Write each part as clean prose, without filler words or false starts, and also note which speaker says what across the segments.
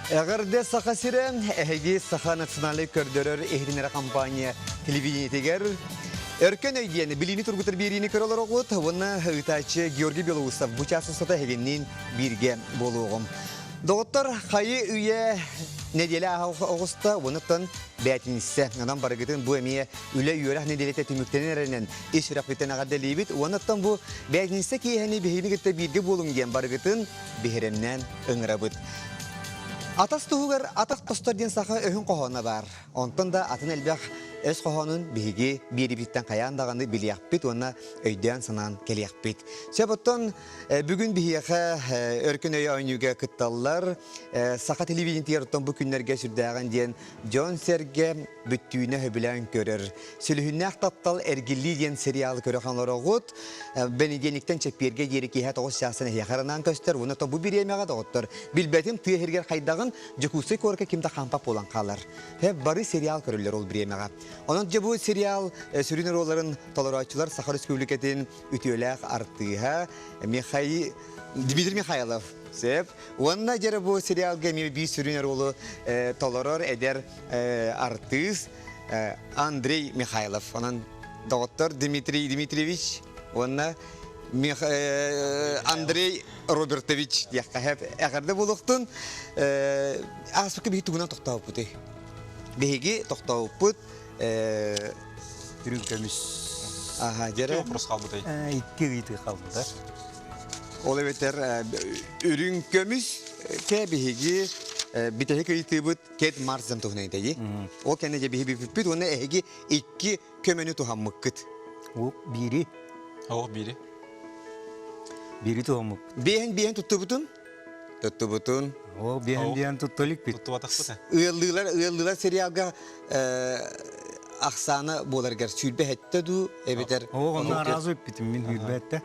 Speaker 1: Эҕэрдэ Саха сирэ, эһиги Саха национальнай көрдөрөр иһитиннэрэр компания телевидениетигэр Өркөн өй диэн билиини тургутар биэриини көрө олороҕут уонна ыытааччы Георгий Белоусов бу чаас устата эһигинниин бииргэ буолуоҕум. Доҕоттор, хайы үйэ нэдиэлэ ааһа оҕуста, уонуттан бээтинсэ. Онон барыгытын бу эмиэ үлэ-үөрэх нэдиэлэтэ түмүктэнэн эрэринэн ис сүрэхпиттэн эҕэрдэлиибит. Уонуттан бу бээтинсэ киэһэни биһигини кытта бииргэ буолуҥ диэн барыгытын биһирэмнээн ыҥырабыт. Атас туһугар атах тостор диэн саха өһүн хоһооно баар. Онтон да атын элбэх өс хоһоонун биһиги биэрибититтэн хайаан даҕаны билиэхпит уонна өйдөөн-санаан кэлиэхпит. Сөп оттон бүгүн биһиэхэ Өркөн өйө оонньууга кытталлар. Саха телевидениетигэр оттон бу күннэргэ сүрдээҕин диэн дьон-сэргэ бүттүүнэ сөбүлээн көрөр. Сүлүһүннээх таптал эргиллии диэн сериалы көрө олороҕут. Бэнидиэнниктэн чэппиэргэ диэри киэһэ 9 чаастан эһиэхэ анаан көстөр. Уонна бу бириэмэҕэ доҕоттор билбэтим тыа сиригэр хайдаҕын Дьокуускай куоракка ким да хаампат буолан хаалар. Бары сериал көрөллөр ол бириэмэҕэ. Онон дьэ бу сериал сүрүн оруолларын толорооччулар Саха Республикатын үтүөлээх артыыһа Михаил Дмитрий Михайлов сөп. Уонна дьэ бу сериалга эмиэ биир сүрүн оруолу толорор эдэр артыыс Андрей Михайлов. Онон доҕоттор Дмитрий Дмитриевич уонна Андрей Робертович диэххэ эҕэрдэ буолуохтун. Ааспыкка биһиги тугунан тохтообуппутуй? Биһиги тохтообуппут
Speaker 2: Үрүҥ көмүс.
Speaker 1: Аха, дьэрэ.
Speaker 3: Вопрос хаалбытай?
Speaker 2: Икки ыйытыы хаалбыта.
Speaker 1: Ол эбэтэр үрүҥ көмүс кэ биһиги бүтэһик ыйытыыбыт Кэт Марсден туһунан этэйи. Ол кэннэ дьэ биһи бүппүт уонна эһиги икки көмөнү туһаммыккыт.
Speaker 2: О, биири.
Speaker 3: О, биири.
Speaker 2: Биири туһаммыппыт.
Speaker 1: Биэһин биэһин туттубутун? Туттубутун.
Speaker 2: О, биэһин биэһин тутта иликпит.
Speaker 3: Туттубатахпыт.
Speaker 1: Ыаллыылар, ыаллыылар сериалга ахсаана буоларгар сүүрбэ хэттэ дуу эбэтэр
Speaker 2: О, онно аразы ыппитим мин сүүрбэ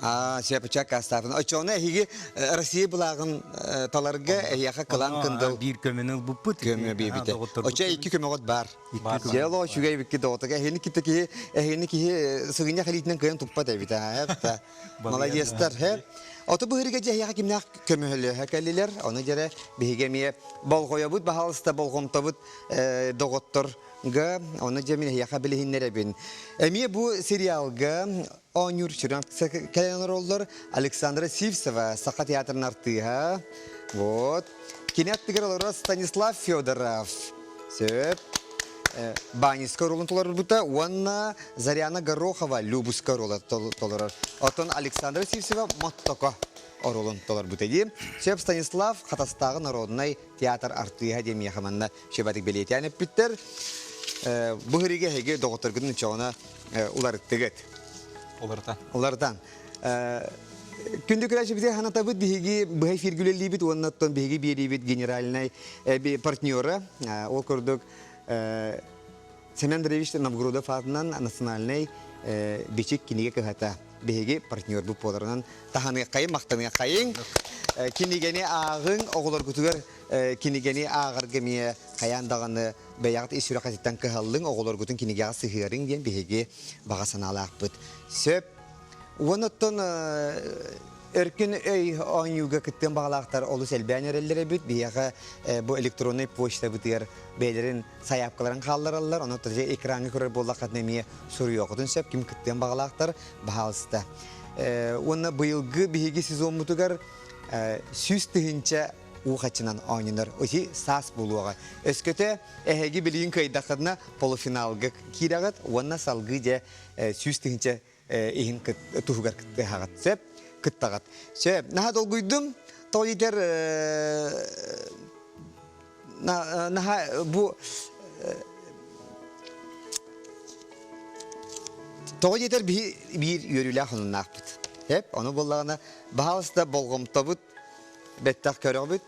Speaker 1: Аа, сөп кастаатын. Оччоҕуна эһиги Россия былааҕын таларга эһиэхэ кылаан кындыл
Speaker 2: биир көмөнү ылбыппыт.
Speaker 1: Көмө биэбитэ. Оччо икки көмөҕөт баар. Дьыала үчүгэй бикки доҕотуга эһини китта киһи эһини киһи сыгынньах илиитинэн кыайан туппат эбит аа Молодецтар, хэ. Ото быһырыга дьэһиэхэ кимнээх көмөһөлөһө кэллилэр. Ону дьэрэ биһиги эмиэ болҕойобут, баһаалыста болҕомтобут доҕотторга, ону дьэ мин эһиэхэ билиһиннэрэбин. Эмиэ бу сериалга оонньуур сүрүн кэлэн олороллор Александра Сивцева, Саха театрын артыыһа. Вот. Кини аттыгар олорор Станислав Федоров. Сөп. Баниска ролун толорбута уонна Заряна Горохова Любуска ролу толорор. Оттон Александра Сивцева Моттоко оруолун толорбута дии. Сөп Станислав Хатастааҕы народнай театр артыыһа диэн миэхэ манна сүбэтик бэлиэтээн эппиттэр. Бу һыригэ эһиги доҕотторгутун чоҕуна уларыттыгыт.
Speaker 3: Уларытан.
Speaker 1: Уларытан. Күндү көрөөччүбүтүгэр санатабыт биһиги быһа эфиргэ үлэлиибит уонна оттон биһиги биэриибит генеральнай партнера. Ол курдук Семен Андреевич Новгородов аатынан национальнай бичик кинигэ кыһата биһиги партнербут буоларынан таһаныаххайын, махтаныаххайын. Кинигэни ааҕыҥ, оҕолоргутугар кинигэни ааҕарга эмиэ хайаан даҕаны бэйэҕит ис сүрэххититтэн кыһаллыҥ, оҕолоргутун кинигэҕэ сыһыарыҥ диэн биһиги баҕа санаалаахпыт. Сөп. Уонна оттон өркөн өй оонньууга кыттыан баҕалаахтар олус элбээн эрэллэр эбит. Биһиэхэ бу электроннай почтабытыгар бэйэлэрин сайаапкаларын хааллараллар. Онон экраҥҥа көрөр буоллаххытына эмиэ суруйуоххутун сөп. Ким кыттыан баҕалаахтар, баһаалыста. Уонна быйылгы биһиги сезоммутугар 100 000 уу хаччынан оонньонор. Ити саас буолуоҕа. Өскөтө эһиги билигин кыайдаххытына полуфиналга киирэҕит уонна салгыы дьэ 100 000 иһин туһугар кыттыһаҕыт. Сөп, кыттаҕыт. Сөп, наһаа долгуйдум. Тоҕо диэтэр наһаа бу тоҕо диэтэр биһи биир үөрүүлээх онуннаахпыт. Эп, ону буоллаҕына, баһаалыста болҕомтобут бэттэх көрөҕүт.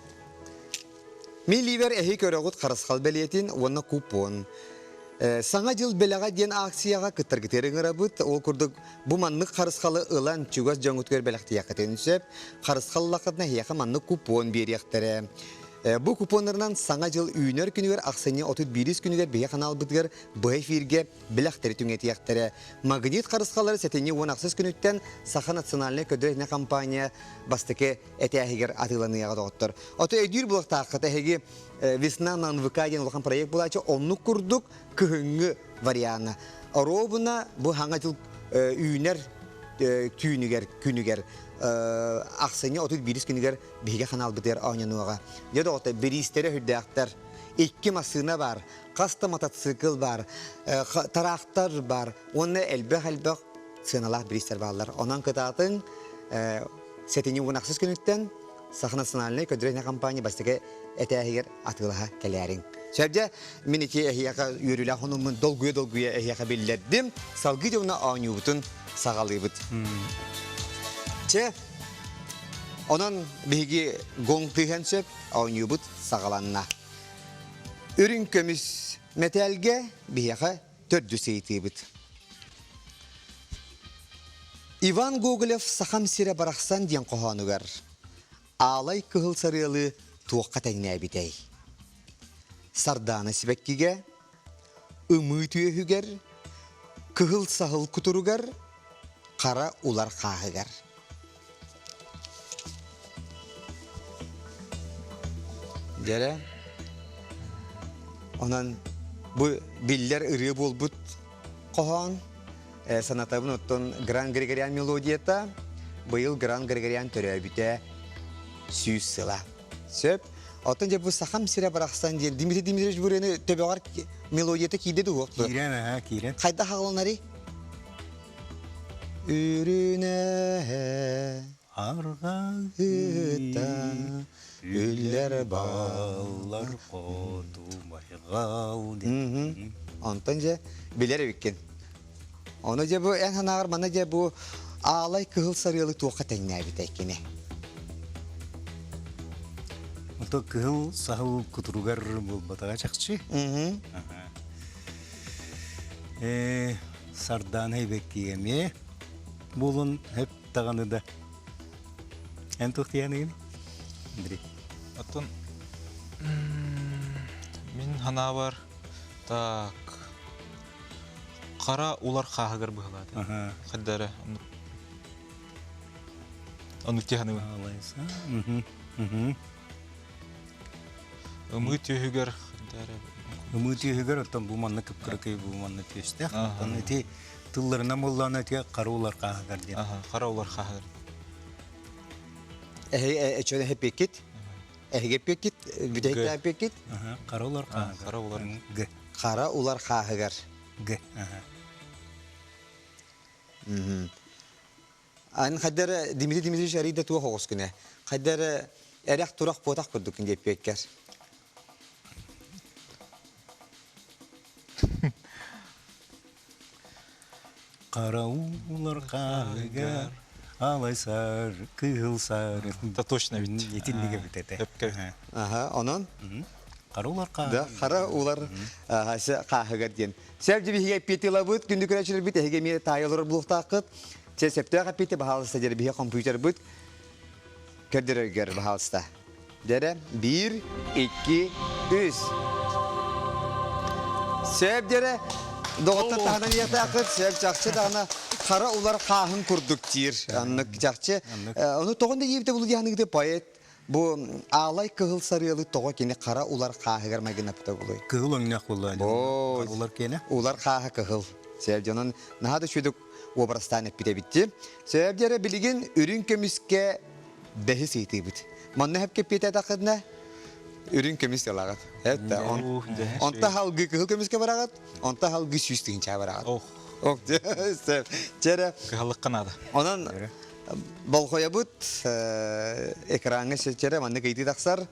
Speaker 1: Мин лиибэр эһи көрөҕүт харысхал бэлиэтин уонна купон. Саҥа дьыл бэлэҕэ диэн акцияҕа кыттаргытыгар ыҥырабыт. Ол курдук бу маннык харысхалы ылан чугас дьоҥҥутугар бэлэхтиэххитин сөп. Харысхал ыллаххытына эһиэхэ маннык купон биэриэхтэрэ. Бу купоннарынан Саҥа дьыл үүнэр күнүгэр ахсынньы 31 күнүгэр биһи ханаалбытыгар быһа эфиргэ бэлэхтэри түҥэтиэхтэрэ. Магнит харысхалары сэтинньи 16 күнүттэн Саха национальнай көрдөрөр компания бастакы этээһигэр атыыланыаҕа доҕоттор. Ото өйдүүр буолуохтааххыт эһиги Весна на НВК диэн улахан проект булааччы оннук курдук кыһыҥҥы вариана. Оруобуна бу хаҥа дьыл үүнэр түүнүгэр күнүгэр ахсынньы 31 күнүгэр биһиги ханаалбытыгар оонньонуоҕа. Дьэ доҕоттор, бириистэрэ сүрдээхтэр. Икки массыына баар, хас да мотоцикл баар, тыраахтар баар уонна элбэх-элбэх сыаналаах бириистэр бааллар. Онон кытаатыҥ, сэтинньи 16 күнүттэн Саха национальнай көдүрэ компания бастакы этээһигэр атыылаһа кэлээриҥ. Сөбдьэ, мин ити эһиэхэ үөрүүлээх хонуммун долгуйа-долгуйа эһиэхэ биллэрдим. Салгыы дьонно оонньуубутун саҕалыыбыт. Чэ, онон биһиги гонг тыыһан сөп, оонньуубут саҕаланна. Үрүҥ көмүс мэтээлгэ биһиэхэ төрдүс ыйытыыбыт. Иван Гоголев «Сахам сирэ барахсан» диэн хоһоонугар аалай кыһыл сарыалы туохха тэҥнээбитэй? Сардаана сибэккигэ, ымыы түөһүгэр, кыһыл саһыл кутуругар, хара улар хааһыгар. Дьэрэ, онон бу биллэр ырыа буолбут хоһоон санатабын оттон Гран Григориан мелодията быйыл Гран Григориан төрөөбүтэ 100 сыла. Сөп. Оттон дьэ бу Сахам сирэ барахсан диэн Дмитрий Дмитриевич бу ырыаны төбөҕөр мелодията киирдэ дуо?
Speaker 2: Киирэн, аха, киирэн.
Speaker 1: Хайдах аҕаланарый? Үрүнэ
Speaker 2: Арҕаа
Speaker 1: ыта үллэр
Speaker 2: баллар хоту майҕал диэн.
Speaker 1: Онтон дьэ билэр эбиккин. Ону дьэ бу эн санааҕар манна дьэ бу аалай кыһыл сарыалы туохха тэҥнээбитэй кини?
Speaker 2: Ото кыһыл саһыл кутуругар буолбатаҕа чахчы. Э Сардаана эбэккигэ эмиэ буолун хөп даҕаны да. Эн туох диэхиний Андрей?
Speaker 3: Оттон мин ханаабар так хара улар хааһыгар быһылаата. Хайда эрэ оннук тиһаныгын. Ымыы түөһүгэр
Speaker 2: Ымыы түөһүгэр оттон бу манна кып-кыракый бу манна түөстээх. Оттон ити тылларынан буоллаҕына ити хара улар хааһыгар диэн.
Speaker 3: Хара улар хааһыгар.
Speaker 1: Эһи эчөнө эппиккит? Эһиги эппиккит? Бүтэһиктээх эппиккит?
Speaker 2: Хара улар хааһыгар.
Speaker 3: Хара улар.
Speaker 2: Г.
Speaker 1: Хара улар хааһыгар.
Speaker 2: Г.
Speaker 1: Ан хайдара Дмитрий Дмитриевич арыйда туох оҕус күнэ. Хайдара эрэх турах буотах курдук диэппиэккэр.
Speaker 2: Караулар хааһыгар алайсар кыһыл сары.
Speaker 3: Да точно ведь.
Speaker 2: Итиннигэ бүтэтэ.
Speaker 1: Аха, онон?
Speaker 2: Хара улар
Speaker 1: Да, хара улар хааһыгар диэн. Сөп биһиги эппиэти ылабыт, күндү көрөөччүлэрбит эһиги эмиэ таайа олорор булуохтааххыт. Чэ, сөптөөх эппиэти баһаалыста диэри биһи компьютербыт көрдөрөргөр баһаалыста. Дьэрэ, биир, икки, үс. Сөп дьэрэ, доҕоттор таһынан иэтэххит, сөп чахчы даҕаны хара улар хааһын курдук диир. Аннык чахчы. Ону тоҕон да диэбитэ булу диэханыгыты поэт Бу аалай кыһыл сарыалы тоҕо кини хара улар хааһыгар майгынапта булуй?
Speaker 2: Кыһыл өҥнөөх буолла. Улар киэнэ?
Speaker 1: Улар хааһа кыһыл. Сөп дьонун наһаа да үчүгэй уобарастаан эппит эбитти. Сөп дьэрэ билигин үрүҥ көмүскэ бэһис ыйытыыбыт. Манна хөп кэппиэтэтэххитинэ үрүҥ көмүс ылаҕыт. Это онто халгы кыһыл көмүскэ бараҕыт, онто халгы 100 тыһыынча бараҕыт.
Speaker 3: Ох.
Speaker 1: Ох, сөп. Чэрэ.
Speaker 3: Кыһаллыкка наада.
Speaker 1: Онон Болҕойобут экраҥҥа чэрэ маннык ыйытыы тахсар.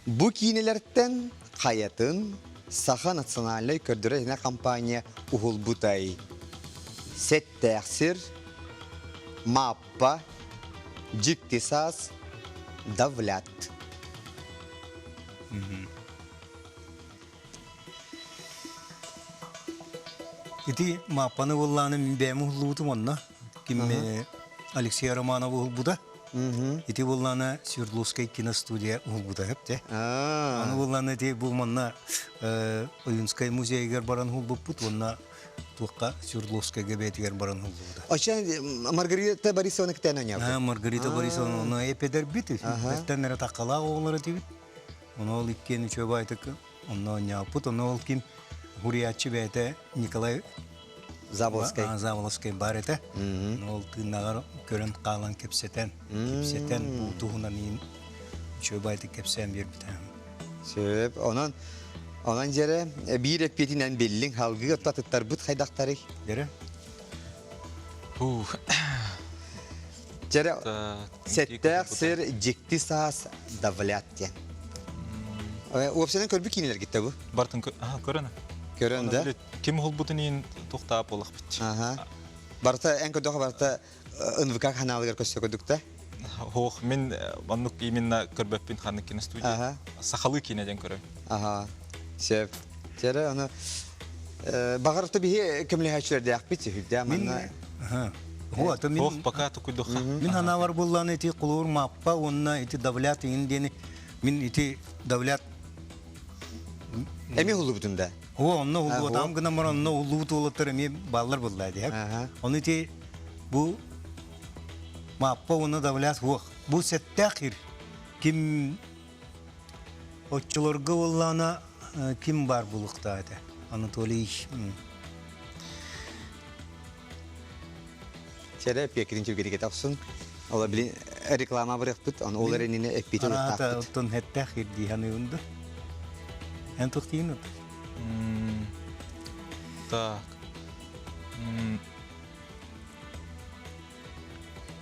Speaker 1: Бу киинэлэртэн хайатын Саха национальнай көрдөрөр компания уһулбутай? Сэттээх сир, Мааппа, Дьикти саас, Давлят.
Speaker 2: Ити Мааппаны буоллааны мин бэйэм уһуллубутум онно. Ким Алексей Романов уһулбута. Ити буоллаана Свердловскай киностудия уһулбута хөп Аны буоллаана ити бу манна Ойуунскай музейыгар баран уһулбуппут уонна туохха Свердловскайга бэйэтигэр баран уһуллубута.
Speaker 1: Оччо Маргарита Борисовна кытаан оонньообут.
Speaker 2: Маргарита Борисовна ону эпедербит, бэртэн эрэ таккалаах оҕолор этибит. Ону ол иккиэн үчүгэй баайтык онно оонньооппут. Ону ол ким хуруйааччы бэйэтэ Николай
Speaker 1: Заболоцкай.
Speaker 2: Заболоцкай баар этэ. Ол тыыннаҕар көрөн хаалан кэпсэтэн, кэпсэтэн бу туһунан иин үчүгэй баайтык кэпсээн биэрбитэ.
Speaker 1: Сөп. Онон онон дьэрэ биир эппиэтинэн биллиҥ халгыы оттатыттарбыт хайдахтарый?
Speaker 2: Дьэрэ.
Speaker 1: Дьэрэ сэттээх сир дьикти саас давлят диэн. Уопсайынан көрбүт киинэлэргит бу?
Speaker 3: Бартын көрөн.
Speaker 1: Көрөн да?
Speaker 3: Ким уһулбутун иин тухтаап буолахпыт.
Speaker 1: Аха. Барыта эн көрдөхө барыта НВК ханаалыгар көстө көрдүк да?
Speaker 3: Хоох, мин оннук именно көрбөппүн ханнык киностудия. Сахалыы киинэ диэн көрөм.
Speaker 1: Аха. Сөп. Чэрэ аны баҕар биһи көмөлөһөөччүлэрдээхпит сүһүрдээ манна.
Speaker 3: Ох, пока тукуйдуха.
Speaker 2: Мин ханаабар буллааны ити кулуур маппа уонна ити давлят иҥин диэни мин ити давлят
Speaker 1: Эми уллубутун да.
Speaker 2: О, онно уллуотаам гынан баран онно уллубут уолаттар эмиэ бааллар буллаа дии. Ону ити бу Мааппа уонна Давлят суох. Бу сэттээх ир. Ким оччолорго буоллаҕына ким баар булуохтаах этэ? Анатолий
Speaker 1: Чэрэ эппиэккитин түргэтик охсун. Ол били реклама барыахпыт, оны ол эрэнини эппиэти ылыахтаахпыт.
Speaker 2: Оттон эттээх ирдии саныыбын да. Эн туох диигин
Speaker 3: Так.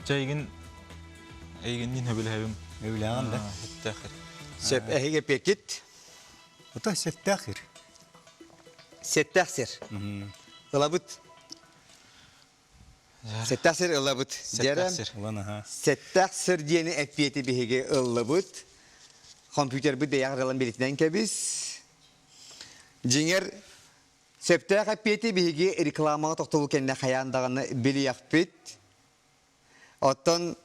Speaker 3: Чэ эйигин эйигинниин сөбүлэһэбин.
Speaker 2: Сөбүлэҕин да?
Speaker 3: Сэттээх
Speaker 1: Сөп, эһиги эппиэккит?
Speaker 2: Ото сэттээх сир.
Speaker 1: Сэттээх сир. Ылабыт. Сэттээх сир ылабыт.
Speaker 3: Сэттээх сир.
Speaker 1: Сэттээх сир диэни эппиэти биһиги ыллыбыт. Компьютербыт бэйэҕэр ылан билитинэн кэбис. Дьиҥэр, сөптөөх эппиэти биһиги рекламаҕа тохтобул кэннэ хайаан даҕаны билиэхпит. Оттон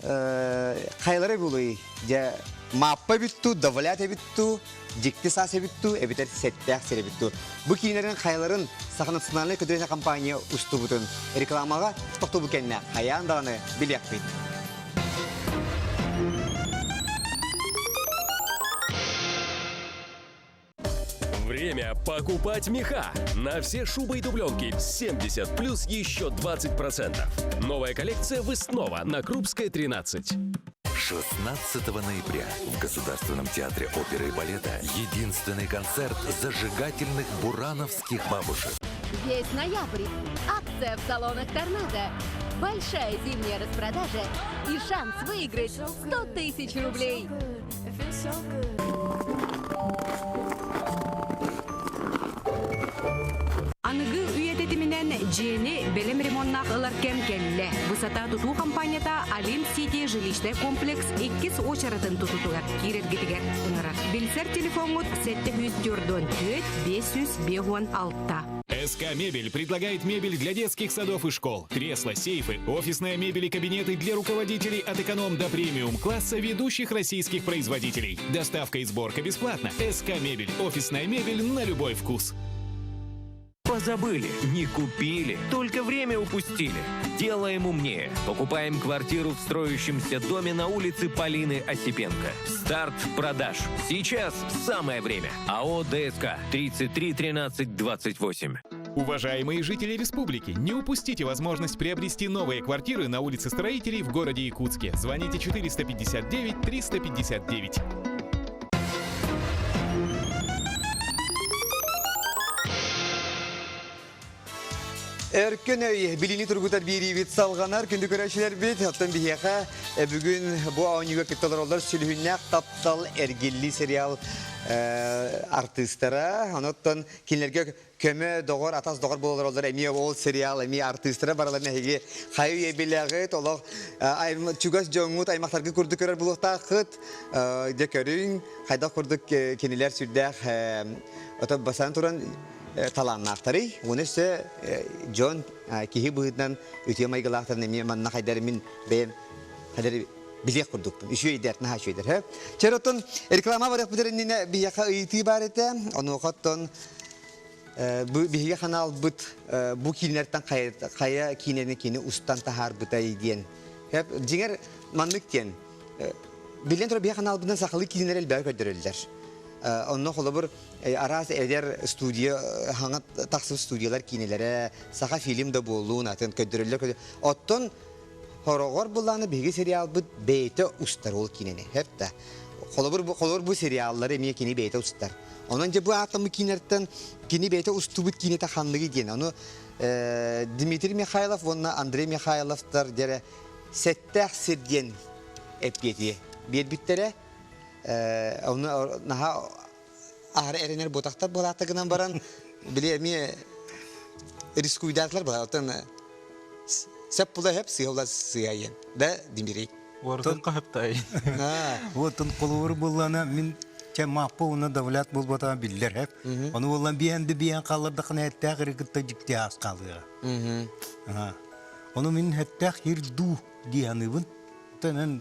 Speaker 1: хайалара буолуй? Дьэ, мааппа эбит дуу, давлят эбит дуу, дьикти саас эбит дуу, эбэтэр сэттээх сир эбит дуу. Бу киинэлэрин хайаларын Саха национальнай көтүрүнэ компания устубутун рекламаҕа тохтобул кэннэ хайаан даҕаны билиэхпит.
Speaker 4: Время покупать меха. На все шубы и дубленки 70 плюс еще 20%. Новая коллекция «Вы снова» на Крупская, 13.
Speaker 5: 16 ноября в Государственном театре оперы и балета единственный концерт зажигательных бурановских бабушек.
Speaker 6: Весь ноябрь. Акция в салонах «Торнадо». Большая зимняя распродажа и шанс выиграть 100 тысяч рублей.
Speaker 7: Аныгы үйэ тэтиминэн дьиэни бэлэм ремоннаах ылар кэм кэллэ. Высота тутуу компанията Олимп Сити жилищный комплекс иккис уочаратын тутутугар киирэргитигэр ыҥырар. Билсэр телефоҥҥут 744 556.
Speaker 4: СК «Мебель» предлагает мебель для детских садов и школ, кресла, сейфы, офисная мебель и кабинеты для руководителей от эконом до премиум класса ведущих российских производителей. Доставка и сборка бесплатно. СК «Мебель» – офисная мебель на любой вкус.
Speaker 8: Позабыли, не купили, только время упустили. Делаем умнее. Покупаем квартиру в строящемся доме на улице Полины Осипенко. Старт продаж. Сейчас самое время. АО «ДСК» 33 13 28.
Speaker 4: Уважаемые жители республики, не упустите возможность приобрести новые квартиры на улице Строителей в городе Якутске. Звоните 459 359.
Speaker 1: Өркөн өй билини тургутар биэриибит салҕанар күндү көрөөччүлэрбит оттон биһиэхэ бүгүн бу оонньууга кытта олороллор сүлүһүннээх таптал эргиллии сериал артыыстара оттон кинилэргэ көмө доҕор атас доҕор буола олороллор эмиэ ол сериал эмиэ артыыстара бараларын эһиги хайы үйэ билэҕит олох чугас дьоҥҥут аймахтаргыт курдук көрөр буолуохтааххыт дьэ көрүҥ хайдах курдук кинилэр сүрдээх ото басан туран талааннаахтарый уонна өссө дьон киһи быһыытынан үтүө майгылаахтарын эмиэ манна хайдар мин бэйэм. Хадары билиэх курдукпун. Үчүгэйдэр, наһаа үчүгэйдэр. Хэ? Чэр оттон реклама барыах бүтэр иннинэ биһиэхэ ыйытыы баар этэ. Онуоха оттон бу биһиги ханаалбыт бу киинэлэртэн хайа киинэни кини устан таһаарбытай диэн. Дьиҥэр маннык диэн. Биллэн турар биһиги ханаалбытынан сахалыы киинэлэр элбэҕи көрдөрөллөр. Онно холобур араас эдэр студия хаҥа тахсыбыт студиялар киинэлэрэ, саха фильм да буоллун атын көрдөрөллөр. Оттон Хороҕор былааны биһиги сериалбыт бэйэтэ устар ол киинэни. Хэп Холобур бу, холобур бу сериаллары эмиэ кини бэйэтэ устар. Онон дьэ бу ааттаммыт киинэлэртэн кини бэйэтэ устубут киинэтэ ханныгый диэн. Ону э, Дмитрий Михайлов уонна Андрей Михайловтар дьэрэ сэттээх сир диэн эппиэти биэрбиттэрэ. Э, ону наһаа аһары эрэнэр буотахтар буолаата гынан баран били эмиэ рискуйдаатылар буолар оттон сөп була сөп сыыһа була сыыһа да Дмитрий
Speaker 3: Уорутун хаһыптай.
Speaker 2: Уотун холобур буллана мин чэ мааппа уна давлят булбата биллэр хэп. Ону буллан биэн да биэн хааллардахына эттээх ири кытта дьикти аас хаалыа. Ону мин эттээх ир дуу дии саныыбын. Төнөн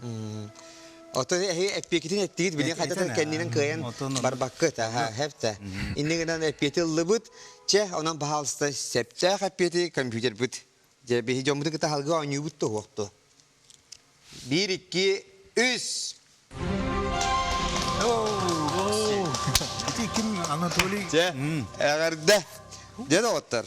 Speaker 1: Оттон эһиги эппиэкитин эттигит, билигин хайдах кэннинэн кыайан барбаккыт, аха, хэпте. Иннин гынан эппиэти ыллыбыт. Чэ, онон баһаалыста септөөх эппиэти компьютербыт. Дьэ, биһи дьоммутун кытта халгы оонньуубут туһуохту. Биир, икки, үс!
Speaker 2: Ити ким Анатолий?
Speaker 1: Чэ, эҕэрдэ. Дьэ, доҕоттор,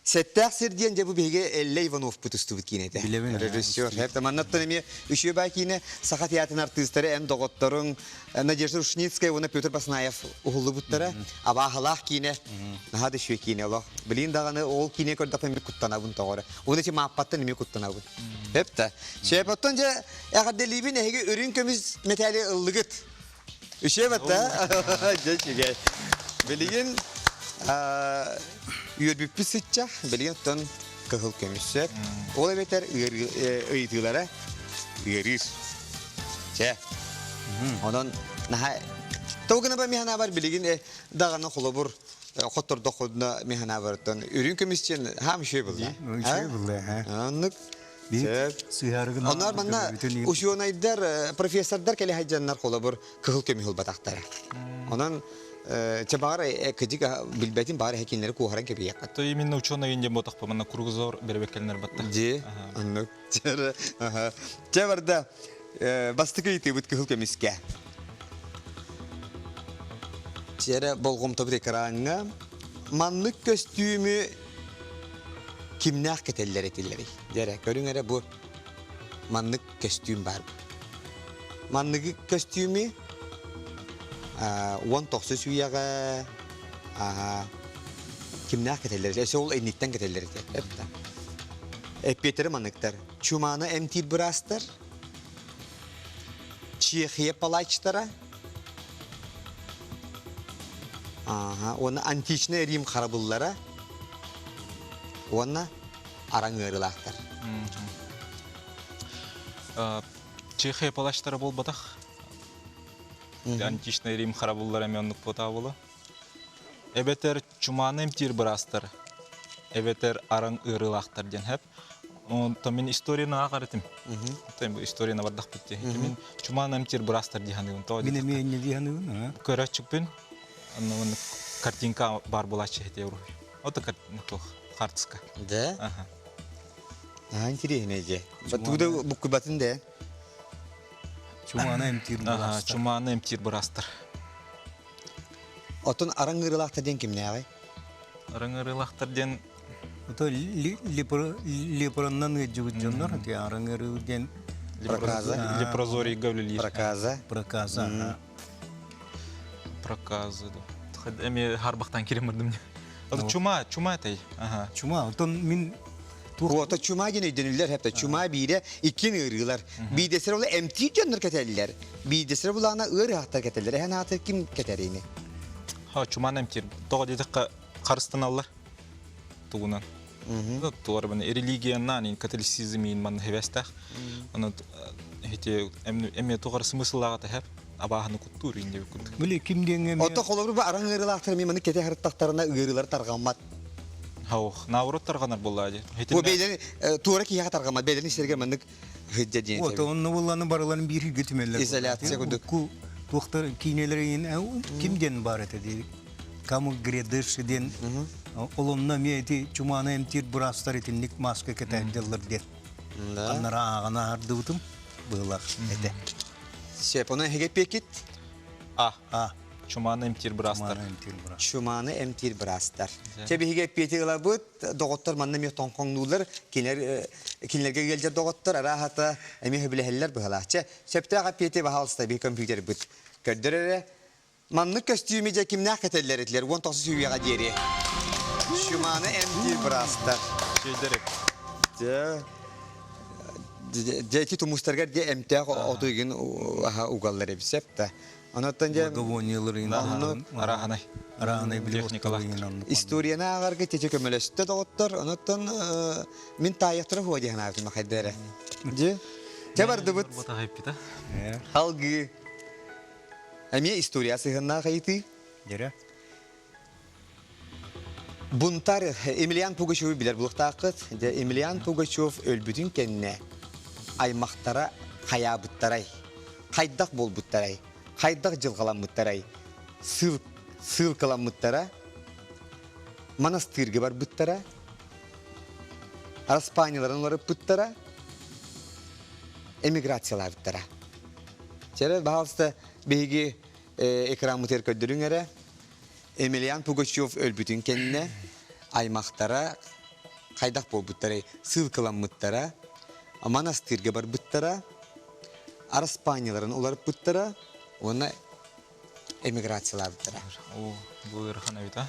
Speaker 1: Сэттээх сир диэн дьэ бу биһиги Эллэ Ивановпут устубут киинэтэ.
Speaker 2: Билэбин.
Speaker 1: Режиссер. Хэп маннаттан эмиэ үчүгэй баа киинэ Саха театрын артыыстара эн доҕотторуҥ Надежда Ушницкая уонна Петр Баснаев уһуллубуттара. Абааһылаах киинэ. Наһаа да үчүгэй киинэ олох. Билин даҕаны ол киинэ көрдөхпүнэ эмиэ куттанабын тоҕо эрэ. Уонна ити мааппаттан эмиэ куттанабын. Хэп да. Сөп оттон дьэ эҕэрдэлиибин эһиги үрүҥ көмүс мэтээли ыллыгыт. Үчүгэй батта. Дьэ үчүгэй. Билигин үөрбүппүт сыччах, билигин оттон кыһыл көмүс сөп. Ол эбэтэр ыйытыылара ыарыыр. Чэ. Онон наһаа Тоҕо гына механабар билигин даҕаны холобур хоттордоххуна механабарыттан үрүҥ көмүс диэн хаам үчүгэй булла.
Speaker 2: Үчүгэй булла,
Speaker 1: Оннук Сөп. Онноор манна учуонайдар, профессордар кэлэ сылдьаннар холобур кыһыл көмүс ылбатахтара. Онон чэ баҕар кыдьык билбэтин баҕар эһэкиннэри куоһаран кэбиһиэххит.
Speaker 3: То именно ученый инде ботахпа манна кругозор беребеккелнер батта.
Speaker 1: Дьи, оннук. Чэ барда бастакы ыйытыыбыт кыһыл көмүскэ. Чэрэ болҕомтобут экраҥҥа маннык көстүүмү кимнээх кэтэллэр этилэрий? Дьэ эрэ, көрүҥ эрэ бу маннык көстүүм баар. Манныгы көстүүмү 19 үйэҕэ кимнээх кэтэллэр этэ? Өссө ол инниттэн кэтэллэр этэ. Эппиэттэрэ манныктар. Чуманы эмтиир быраастар, Чехия палачтара, уонна античнай Рим харабыллара уонна араҥ ыарыылаахтар.
Speaker 3: Чехия палачтара буолбатах. Античнай Рим харабыллара эмиэ оннук буолла. Эбэтэр чумааны эмтиир быраастар, эбэтэр араҥ ыарыылаахтар диэн хэп. Онтон мин историяны ааҕар этим. Онтон бу историяны бардахпыт дии. Мин чумаан эмтиир быраастар дии саныыбын. Тоҕо
Speaker 2: Мин эмиэ инньэ дии саныыбын.
Speaker 3: Көрөөччүкпүн. Онно маннык картинка баар буолааччы этэ уруһуй. Ото туох хаартыска.
Speaker 1: Да?
Speaker 3: Аха.
Speaker 1: Аа, интереснэй дьэ. Туда буккуйбатын да.
Speaker 2: Чумааны эмтиир быраастар.
Speaker 3: Чумааны эмтиир быраастар.
Speaker 1: Оттон араҥ ыарыылаахтар диэн кимнээҕий?
Speaker 3: Араҥ ыарыылаахтар диэн
Speaker 2: Ото лепроннан ыалдьыбыт дьоннор араҥ ыарыы диэн
Speaker 1: Проказа.
Speaker 3: Лепрозорийга үлэлиир.
Speaker 1: Проказа.
Speaker 2: Проказа.
Speaker 3: Проказа. Эми харбахтан кирем бардым. Чума, чума этэй.
Speaker 2: Чума, оттон мин
Speaker 1: Туота чума диэн өйдөнүллэр хэпте чума биирэ иккин ыарыылар. Биидесер ола эмтиир дьоннор кэтэллэр. Биидесер булаана ыарыһахтар кэтэллэр. Эһэн ааты ким кэтэрини?
Speaker 3: Ха, чуман эмтиир. Тоҕо диэтэххэ харыстаналлар тугунан. Тугар баны религиянан, католицизм иин манна хебестах. Аны эти эми тугар смысллаага тэһэп абааһыны куттуур иин деп курдук.
Speaker 2: Били ким диэҥҥэ
Speaker 1: Ото холобур бу араҥ ыарыылаахтар эми маны кэтэ харыттахтарына ыарыылар тарҕаммат.
Speaker 3: Хаух, наоборот тарҕанар буоллаа дии.
Speaker 1: Бу бэйдэн туора киһиэхэ тарҕаммат, бэйдэн истэргэ маннык. Хыдьа диэн
Speaker 2: Вот, онно булланы барыларын биир хиргэ түмэллэр.
Speaker 1: Изоляция курдук.
Speaker 2: Туохтар киинэлэр ким диэн баар этэ диир. Камы Гредыш диэн ол онно эмиэ ити чумааны эмтиир быраастар итинник маска кэтээддэллэр диэн. Аннара ааҕан аһардыбытым быылах этэ.
Speaker 1: Сөп, ону эһиги эппиэккит?
Speaker 3: А.
Speaker 2: А.
Speaker 3: Чумааны эмтиир быраастар.
Speaker 1: Чумааны эмтиир быраастар. Чэ, биһиги эппиэти ылабыт. Доҕоттор манна эмиэ тоҥхоҥнууллар. Кинилэр кинилэргэ ыалдьар доҕоттор арааһата эмиэ сөбүлэһэллэр быһалаах. Чэ, сөптөөх эппиэти баһаалыста биһи компьютербыт көрдөр эрэ. Маннык көстүүмү дьэ кимнээх кэтэллэр этилэр 19 үйэҕэ диэри. Чумааны эмтиир быраастар.
Speaker 3: Чэйдэрик.
Speaker 1: Дьэ, дьэ ити тумустаргар дьэ эмтээх оту игин угаллар эбит сөп да. Онуттан дьэ
Speaker 2: Благовонияларын
Speaker 3: Арааһынай.
Speaker 2: Арааһынай
Speaker 3: Техникалаах.
Speaker 1: Историяны ааҕарга тече көмөлөстө доҕоттор. Онуттан мин таайахтара хуа диэн аатым хайда эрэ. Дьэ. Чэ бардыбыт. Халгыы. Эмиэ история сыһыаннаах ыйытыы.
Speaker 2: Дьэрэ.
Speaker 1: Бунтарь Емельян Пугачевы билэр булуохтааххыт. Дьэ, Емельян Пугачев өлбүтүн кэннэ аймахтара хайаабыттарай? Хайдах буолбуттарай? Хайдах дьылҕаламмыттарай? Сыыл, сыылкаламмыттара? Манастыырга барбыттара? Араспаанньаларын уларыппыттара? Эмиграциялаабыттара? Чэрэ, баһаалыста, биһиги экраммытыгар көрдөрүҥ эрэ. Емельян Пугачев өлбүтүн кэннэ аймахтара хайдах буолбуттарай ссылкаламмыттара, манастыырга барбыттара, араспаанньаларын уларыппыттара уонна эмиграциялаабыттара.
Speaker 3: О, бу ыарахан эбит, а?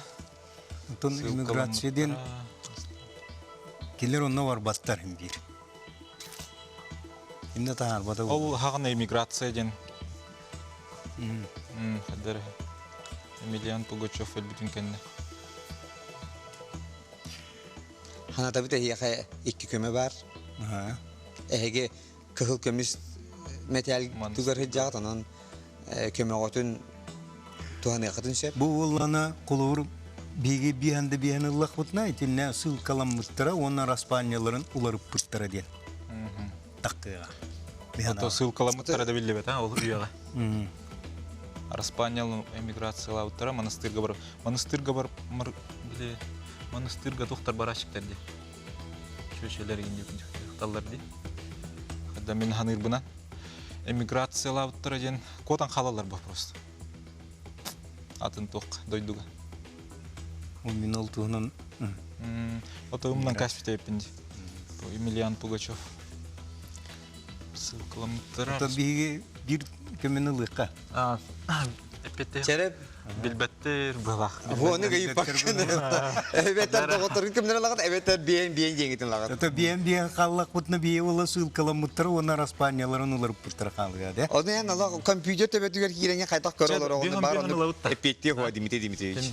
Speaker 2: Онтон иммиграция диэн кинилэр онно барбаттар иһин биир. Инне таһаарбата
Speaker 3: Ол хаҕана эмиграция диэн Хаддар Емельян Пугачев өлбүтүн кэннэ.
Speaker 1: Ханатабыт эһиэхэ икки көмө бар. Эһиги кыһыл көмүс мэтээл тугар сылдьаҕыт, онон көмөҕөтүн туһаныаххытын сөп.
Speaker 2: Бу уоллана холобур биһиги биэһэн да биэһэн ыллахпытына итиннэ ссылкаламмыттара уонна распаанньаларын уларыппыттара диэн. Тахтыаҕа.
Speaker 3: Ото ссылкаламмыттара да биллибэт, а, ол үйэҕэ. Араспаанньал эмиграциялаабыттара монастырга бар монастырга бар били монастырга тухтар бараачыктар ди. Чүөчэлэр таллар ди. Хадда мин ханыырбынан эмиграциялаабыттара диэн куотан хаалаллар вопрос. Атын туох дойдуга.
Speaker 2: Мин ол туһунан
Speaker 3: Ото умнан каспитеппин ди. Емельян Пугачев. Ссылкаламмыттара.
Speaker 2: Ото биһиги биир көмөнү ылыахха.
Speaker 3: Эппетте.
Speaker 1: Чэреп
Speaker 3: Билбэттер быһалаах.
Speaker 1: Буону гыйыппаккын. Эбэтэр доҕотторгун кимнэр ылаҕыт, эбэтэр биэн биэн диэҥитин ылаҕыт.
Speaker 2: Ото биэн биэн хааллахпытына бие ула ссылкаламмыттара уонна распаанньаларын уларыппыттара хаалыа де.
Speaker 1: Ону эн ала компьютер төбөтүгэр киирэҥҥэ хайдах көрө олороҕун баар оннук эппиэттиэх уа Дмитрий Дмитриевич.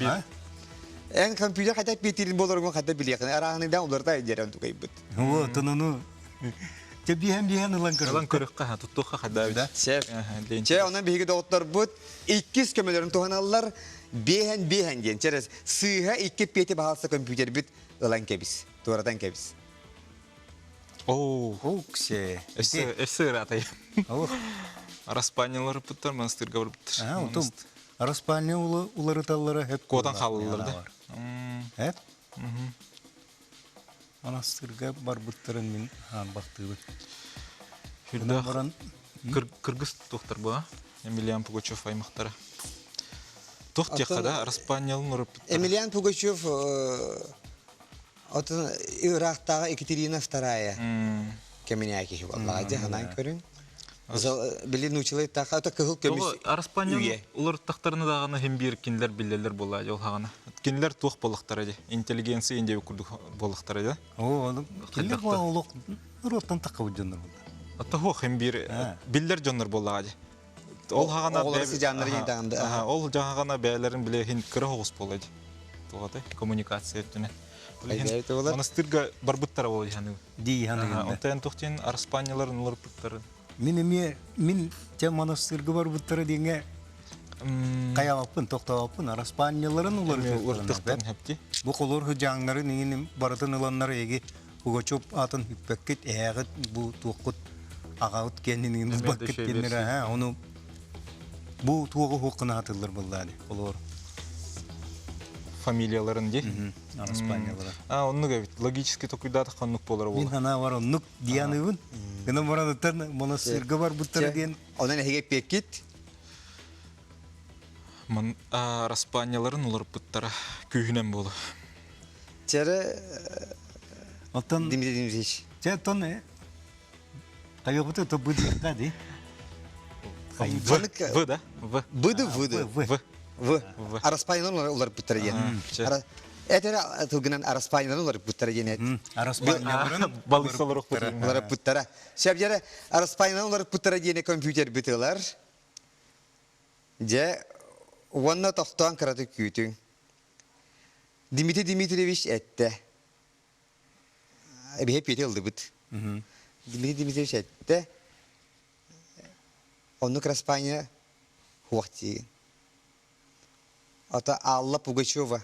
Speaker 1: Эн компьютер хайдах эппиэттиирин буоларгын хайдах билиэххин арааһыныйдаан уларыта дьэрэн тукайбыт.
Speaker 2: Вот ону Те биһэн биһэн ылан көрө.
Speaker 3: Ылан көрөххө, туттуохха хайдаабыт.
Speaker 1: Сеп. Чэ, онон биһиги доҕотторбут иккис көмөлөрүн туһаналлар. Биэһэн биэһэн диэн. Через сыыһа икки эппиэти баһаалса компьютербит ылан кэбис. Туоратан кэбис.
Speaker 3: Оо,
Speaker 2: Уксе.
Speaker 3: өссө өссө ыраатай. Араспаанньалар ыппыттар, монастырга барбыттар.
Speaker 2: А, отум Араспаанньа уларыталлара хөп
Speaker 3: Куотан хаалаллар да.
Speaker 2: Эп? Монастырга барбыттарын мин хаамбахтыыбын.
Speaker 3: Хүрдээх баран кыргыз туохтар бу, Емельян Пугачев аймахтара. Туох диэххэ да, Араспаанньалын ураппыттара.
Speaker 1: Емельян Пугачев отун ыраахтааҕы Екатерина Вторая кэминээ киһи буоллаҕа дьэ ханаан көрүҥ. Били нуучалай таха ата кыһыл көмүс
Speaker 3: Араспаанньаны уларыттахтарына даҕаны иһин биир кинилэр биллэллэр буоллаа дьол хаҕана. Кинилэр туох буоллахтара дии? Интеллигенция индиэбит курдук буоллахтара дии.
Speaker 2: Оо, кинилэр олох норуоттан таххабыт дьоннор буолла.
Speaker 3: Ата хуох иһин биир биллэр дьоннор буоллаҕа дии. Ол хаҕана
Speaker 1: Оҕолор сыдьааннары дьаһаҕана
Speaker 3: ол дьаһаҕана бэйэлэрин билэ иһин кыра оҕус буолла дии. Туоҕатай коммуникация өттүнэн. Монастырга барбыттара буолла дии
Speaker 2: Дии ханыгында.
Speaker 3: Онтон туох диэн Араспаанньаларын уларыппыттарын.
Speaker 2: Мин эмиэ мин те монастырга барбыттара диэҥэ хайаабаппын, тохтообоппун. Араспаанньаларын уларытыахтарын
Speaker 3: хэпти.
Speaker 2: Бу холор хыдьааҥнарын иҥин барытын ыланнар эги Пугачев аатын үппэккит, эһээҕит бу туоххут. аҕабыт кэннин ылбаккыт диэннэр ону бу туоҕу хуоххуна хатыллар буоллаани олоор
Speaker 3: фамилияларын ди
Speaker 2: Араспаанньалара.
Speaker 3: А, оннук эбит. Логически токуйдаатахха оннук буолара
Speaker 2: Мин
Speaker 3: буолар.
Speaker 2: санаабар оннук дианыбын. Гынан баран монастырга барбыттара диэн.
Speaker 1: Онон эһиги эппиэккит?
Speaker 3: Ман араспаанньаларын уларыппыттара күүһүнэн буолу.
Speaker 1: Чэрэ
Speaker 2: Оттон
Speaker 1: Дмитрий Дмитриевич.
Speaker 2: Чэ, оттон хайыгыбыты то быдыахха ди.
Speaker 3: В, В, да? В.
Speaker 1: Быды, выды.
Speaker 2: В.
Speaker 1: В. Араспаанньаларын уларыппыттара диэн. Этэр тылгынан араспаанньаларын уларыппыттара диэн эт.
Speaker 2: Араспаанньаларын
Speaker 3: Балыйсалар
Speaker 1: уларыппыттара. Сөп араспаанньаларын уларыппыттара диэни компьютер бытылар. Дьэ, уонна тохтоон кыратык күүтүҥ. Дмитрий Дмитриевич эттэ. Эбиһэ пиэти ылдыбыт. Дмитрий Дмитриевич эттэ. Оннук Распаня хуох диигин. Ата Алла Пугачева.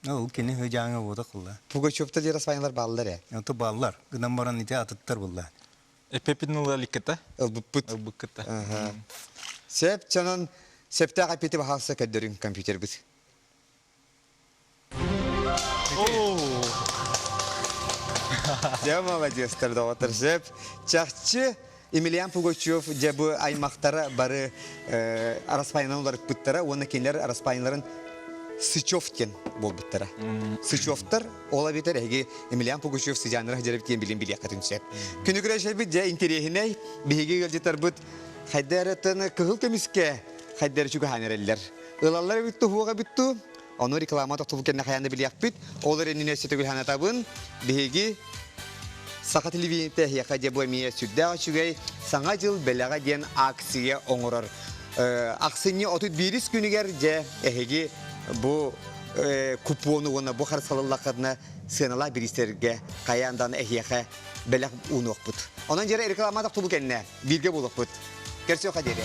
Speaker 2: Ол кини хыдьааҥа буота кылла.
Speaker 1: Пугачевта диэн Распанялар бааллар ээ.
Speaker 2: Ото бааллар. Гынан баран ити атыттар булла.
Speaker 3: Эппеппитин ыла иликкитэ.
Speaker 1: Ылбыппыт.
Speaker 3: Ылбыккыта.
Speaker 1: Сөп, чонон сөптөөх эппити баһаалса көрдөрүҥ компьютербыт. Дьэ, молодецтар, доҕоттор. Сөп. Чахчы Емельян Пугачев дьэ бу аймахтара бары араспаайынан уларыппыттара уонна кинилэр араспаайналарын Сычев диэн буолбуттара. Сычевтар ол эбэтэр эһиги Емельян Пугачев сыдьааннара сылдьар диэн билин билиэххитин сөп. Күнү күрэшэбит дьэ интэриэһинэй биһиги ыалдьытарбыт хайда эрэ кыһыл көмүскэ хайда эрэ чугаһаан эрэллэр. Ылаллар эбит туһуох эбит ту. Ону реклама тохтобул кэннэ хайаан да билиэхпит. Ол эрэннин өссө төгүл санатабын. Биһиги Саха телевидениетэ эһиэхэ дьэ бу эмиэ сүрдээх үчүгэй Саҥа дьыл бэлэҕэ диэн акция оҥорор. Ахсынньы 31 күнүгэр дьэ эһиги бу купону уонна бу харысхалыллаххытына сыаналаах бириистэргэ хайаан даҕаны эһиэхэ бэлэх уунуохпут. Онон дьэрэ реклама тохтобул кэннэ бииргэ буолуохпут. Көрсүөххэ диэри.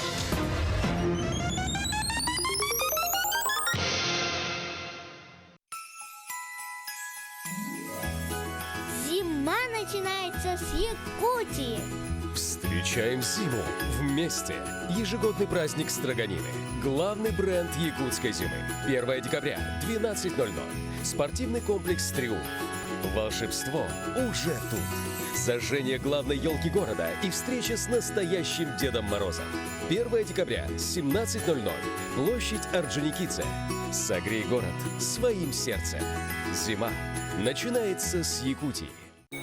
Speaker 9: Зима начинается с Якутии.
Speaker 10: Встречаем зиму вместе. Ежегодный праздник Строганины. Главный бренд якутской зимы. 1 декабря, 12.00. Спортивный комплекс «Триумф». Волшебство уже тут. Сожжение главной елки города и встреча с настоящим Дедом Морозом. 1 декабря, 17.00. Площадь Орджоникидзе. Согрей город своим сердцем. Зима начинается с Якутии.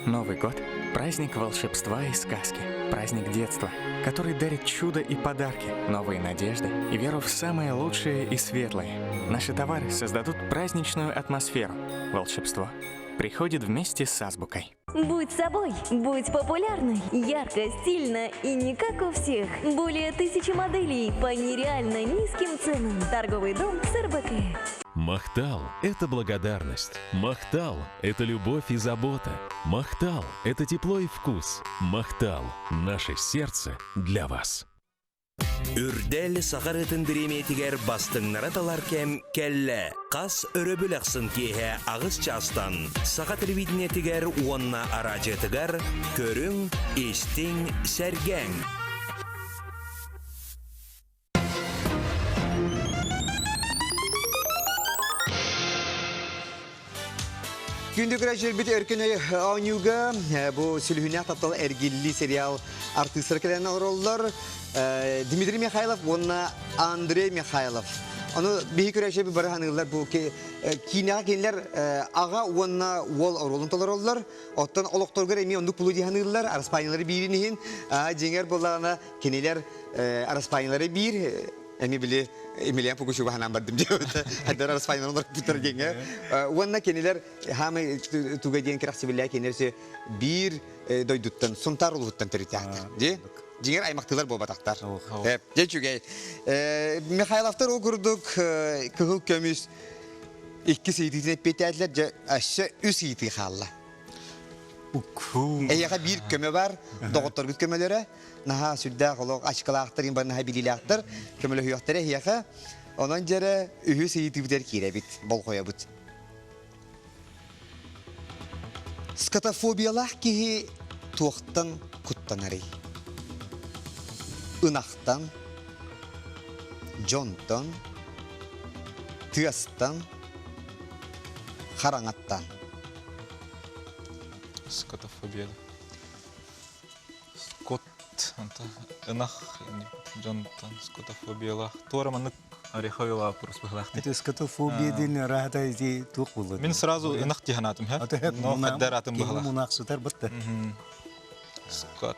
Speaker 11: Новый год – праздник волшебства и сказки, праздник детства, который дарит чудо и подарки, новые надежды и веру в самое лучшее и светлое. Наши товары создадут праздничную атмосферу. Волшебство приходит вместе с азбукой.
Speaker 12: Будь собой, будь популярной, ярко, стильно и не как у всех. Более тысячи моделей по нереально низким ценам. Торговый дом СРБК.
Speaker 10: Махтал – это благодарность. Махтал – это любовь и забота. Махтал – это тепло и вкус. Махтал – наше сердце для вас.
Speaker 13: Үрдэл саха ырыатын бириэмийэтигэр бастыҥнара талар кэм кэллэ. Хас өрөбүл ахсын киэһэ аҕыс чаастан саха телевидениетигэр уонна араадьыйатыгар көрүҥ, истиҥ, сэргээҥ.
Speaker 1: Күндү көрөөччүлэрбит Өркөн өй оонньууга бу Сүлүһүнээх таптал эргиллии сериал артыыстара кэлэн олороллор. Дмитрий Михайлов уонна Андрей Михайлов. Ону биһи көрөөччүлэрбит бары ханыыллар бу киинэҕэ кинилэр аҕа уонна уол оруолун толороллор. Оттон олохторугар эмиэ оннук пулу дии саныыллар. Араспаанньалары биирин иһин дьиҥэр буоллаҕына кинилэр араспаанньалары биир эми били Емельян Пугачева ханаан бардым диэбитэ. Хайдар араспаанньаларын олорбуттар диэҥҥэ. Уонна кинилэр хаамай туга диэн кэрэхсибиллээх кинилэр се биир дойдуттан Сунтаар улууһуттан төрүттээхтэр. Дии? Дьиҥэр аймахтыылар буолбатахтар. Дьэ үчүгэй. Михайловтар ол курдук кыһыл көмүс иккис ыйытыытын эппиэттээтилэр. Дьэ өссө үс ыйытыы хаалла. Эйиэхэ биир көмө бар, доҕотторгут көмөлөрө. Наһаа сүрдээх олох ачыкалаахтар, бар наһаа билиилээхтэр, көмөлөһүөхтэрэ эһиэхэ. Онон дьэрэ үһүс ыйытыыбытыгар киирэбит, болҕойобут. Скотофобиялаах киһи туохтан куттанарый? Ынахтан, дьонтон, тыастан, хараҥаттан.
Speaker 3: Скотофобия. Скот, ынах дьонтон скотофобиялаах. Туора маннык ореховилаах вопрос быһылаах.
Speaker 2: Это скотофобия диэн ыраата ити туох буолла?
Speaker 3: Мин сразу ынах дии санаатым, һэ? Но хаддар атын быһылаах.
Speaker 2: Мунах сытар бытта.
Speaker 3: Скот.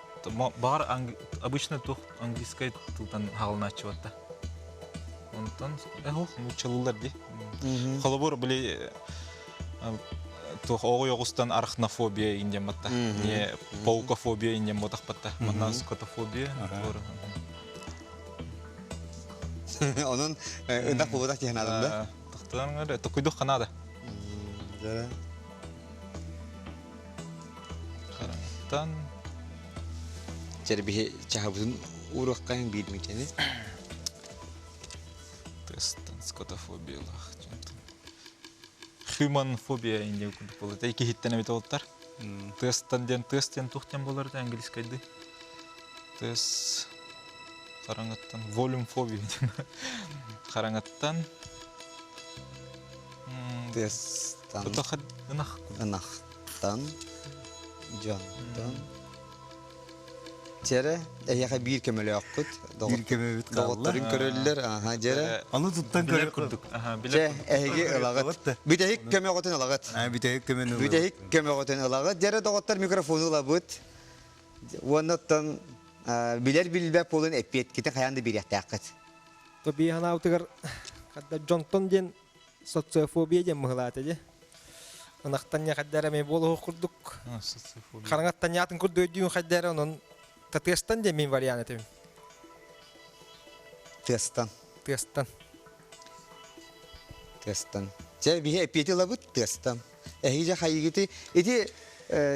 Speaker 3: Баҕар обычно туох английскай тылтан хаалынааччы батта. Онтон эһо нууччалыылар дии. Холобур, били туох оҕой оҕустан арахнофобия индиэн батта. Не паукофобия индиэн ботах батта. Манна скотофобия.
Speaker 1: Онон ынах буолбатах дии санаатым да.
Speaker 3: Тохтоон токуйдух ханада. Харантан
Speaker 1: Чэрбиһи чаһабытын ууруоххайын биир мичэни.
Speaker 3: Тыстан скотофобиялаах. Хуманфобия инде курдук болот. Эй киһиттен эбит олуттар. Тыстан диэн тыс диэн тух диэн болар это английскайды. Тыс хараҥаттан волюмфобия диэн. Хараҥаттан
Speaker 1: Тыстан
Speaker 3: ынах
Speaker 1: ынахтан дьонтон Дьэрэ, эһиэхэ биир көмөлөөххүт.
Speaker 2: Биир көмөбүт
Speaker 1: Доҕотторун көрөллөр, аха, дьэрэ.
Speaker 2: Аны туттан
Speaker 3: Билэр курдук.
Speaker 1: Дьэ, эһиги ылаҕыт. Бүтэһик көмөҕүтүн ылаҕыт.
Speaker 2: Бүтэһик көмөнү ылаҕыт.
Speaker 1: Бүтэһик көмөҕүтүн ылаҕыт. Дьэрэ, доҕоттор микрофону ылабыт. Уонна оттон билэр билбэт буолун эппиэткитин хайаан да биэриэхтээххит.
Speaker 14: Тобии ханаабытыгар дьонтон диэн социофобия диэн быһылаата дии. Ынахтан не хайдара эмиэ буолуох курдук. Хараҥаттан атын курдук өйдүүн хайдара онон тыастан диэн мин вариант этим.
Speaker 1: Тыастан.
Speaker 14: Тыастан.
Speaker 1: Тыастан. Чэ, биһи эппиэти ылабыт тыастан. Эһиги дьэ хайыгыты ити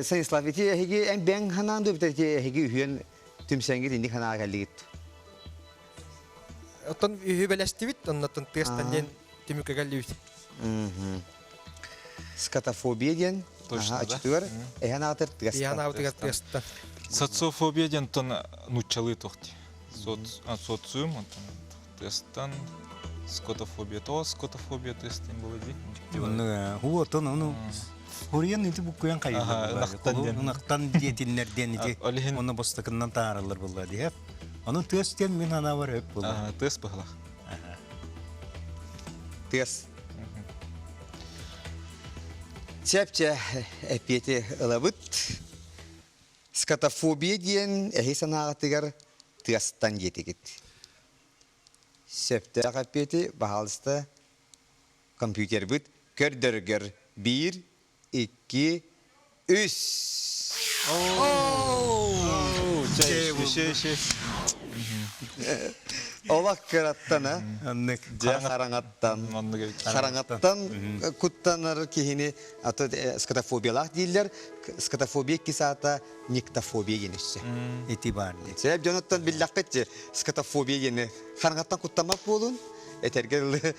Speaker 1: Станислав, ити эһиги эн бэҥ ханаан дуо ити эһиги үһүөн түмсэҥҥит инник ханаага кэллигит?
Speaker 14: Оттон үһү бэлэстибит, оннотон тыастан диэн түмүккэ кэллибит.
Speaker 1: Скотофобия диэн ачытыгар эһэн аатыр тыастан.
Speaker 14: Эһэн аатыгар тыастан.
Speaker 3: Социофобия диэн тон нуччалыы туох дии. Социум, онтон тыастан скотофобия то скотофобия тыастан было дии.
Speaker 2: Онну хуотон ону Хуруйан ити буккуйан хайыллар.
Speaker 3: Ынахтан диэн.
Speaker 2: Ынахтан диэтиннэр диэн ити. Оны бастакыннан таараллар булла диһэ. Ону тыас диэн мин анаабар өп буолла.
Speaker 3: Тыас быһылах.
Speaker 1: Тыас. Чэпчэ эппиэти ылабыт. Скотофобия диэн эһи санааҕытыгар тыастан диэтигит. Сөптөөх эппиэти, баһаалыста, компьютербыт көрдөргөр биир, икки, үс. Олох кыраттан, а? Дьэ хараҥаттан. Хараҥаттан куттанар киһини ато скотофобиялаах дииллэр. Скотофобия иккис аата никтофобия диэн өссө.
Speaker 2: Ити баар.
Speaker 1: Сөп дьонуттан биллэххит скотофобия диэни хараҥаттан куттаммат буолун. Этэргэ дылы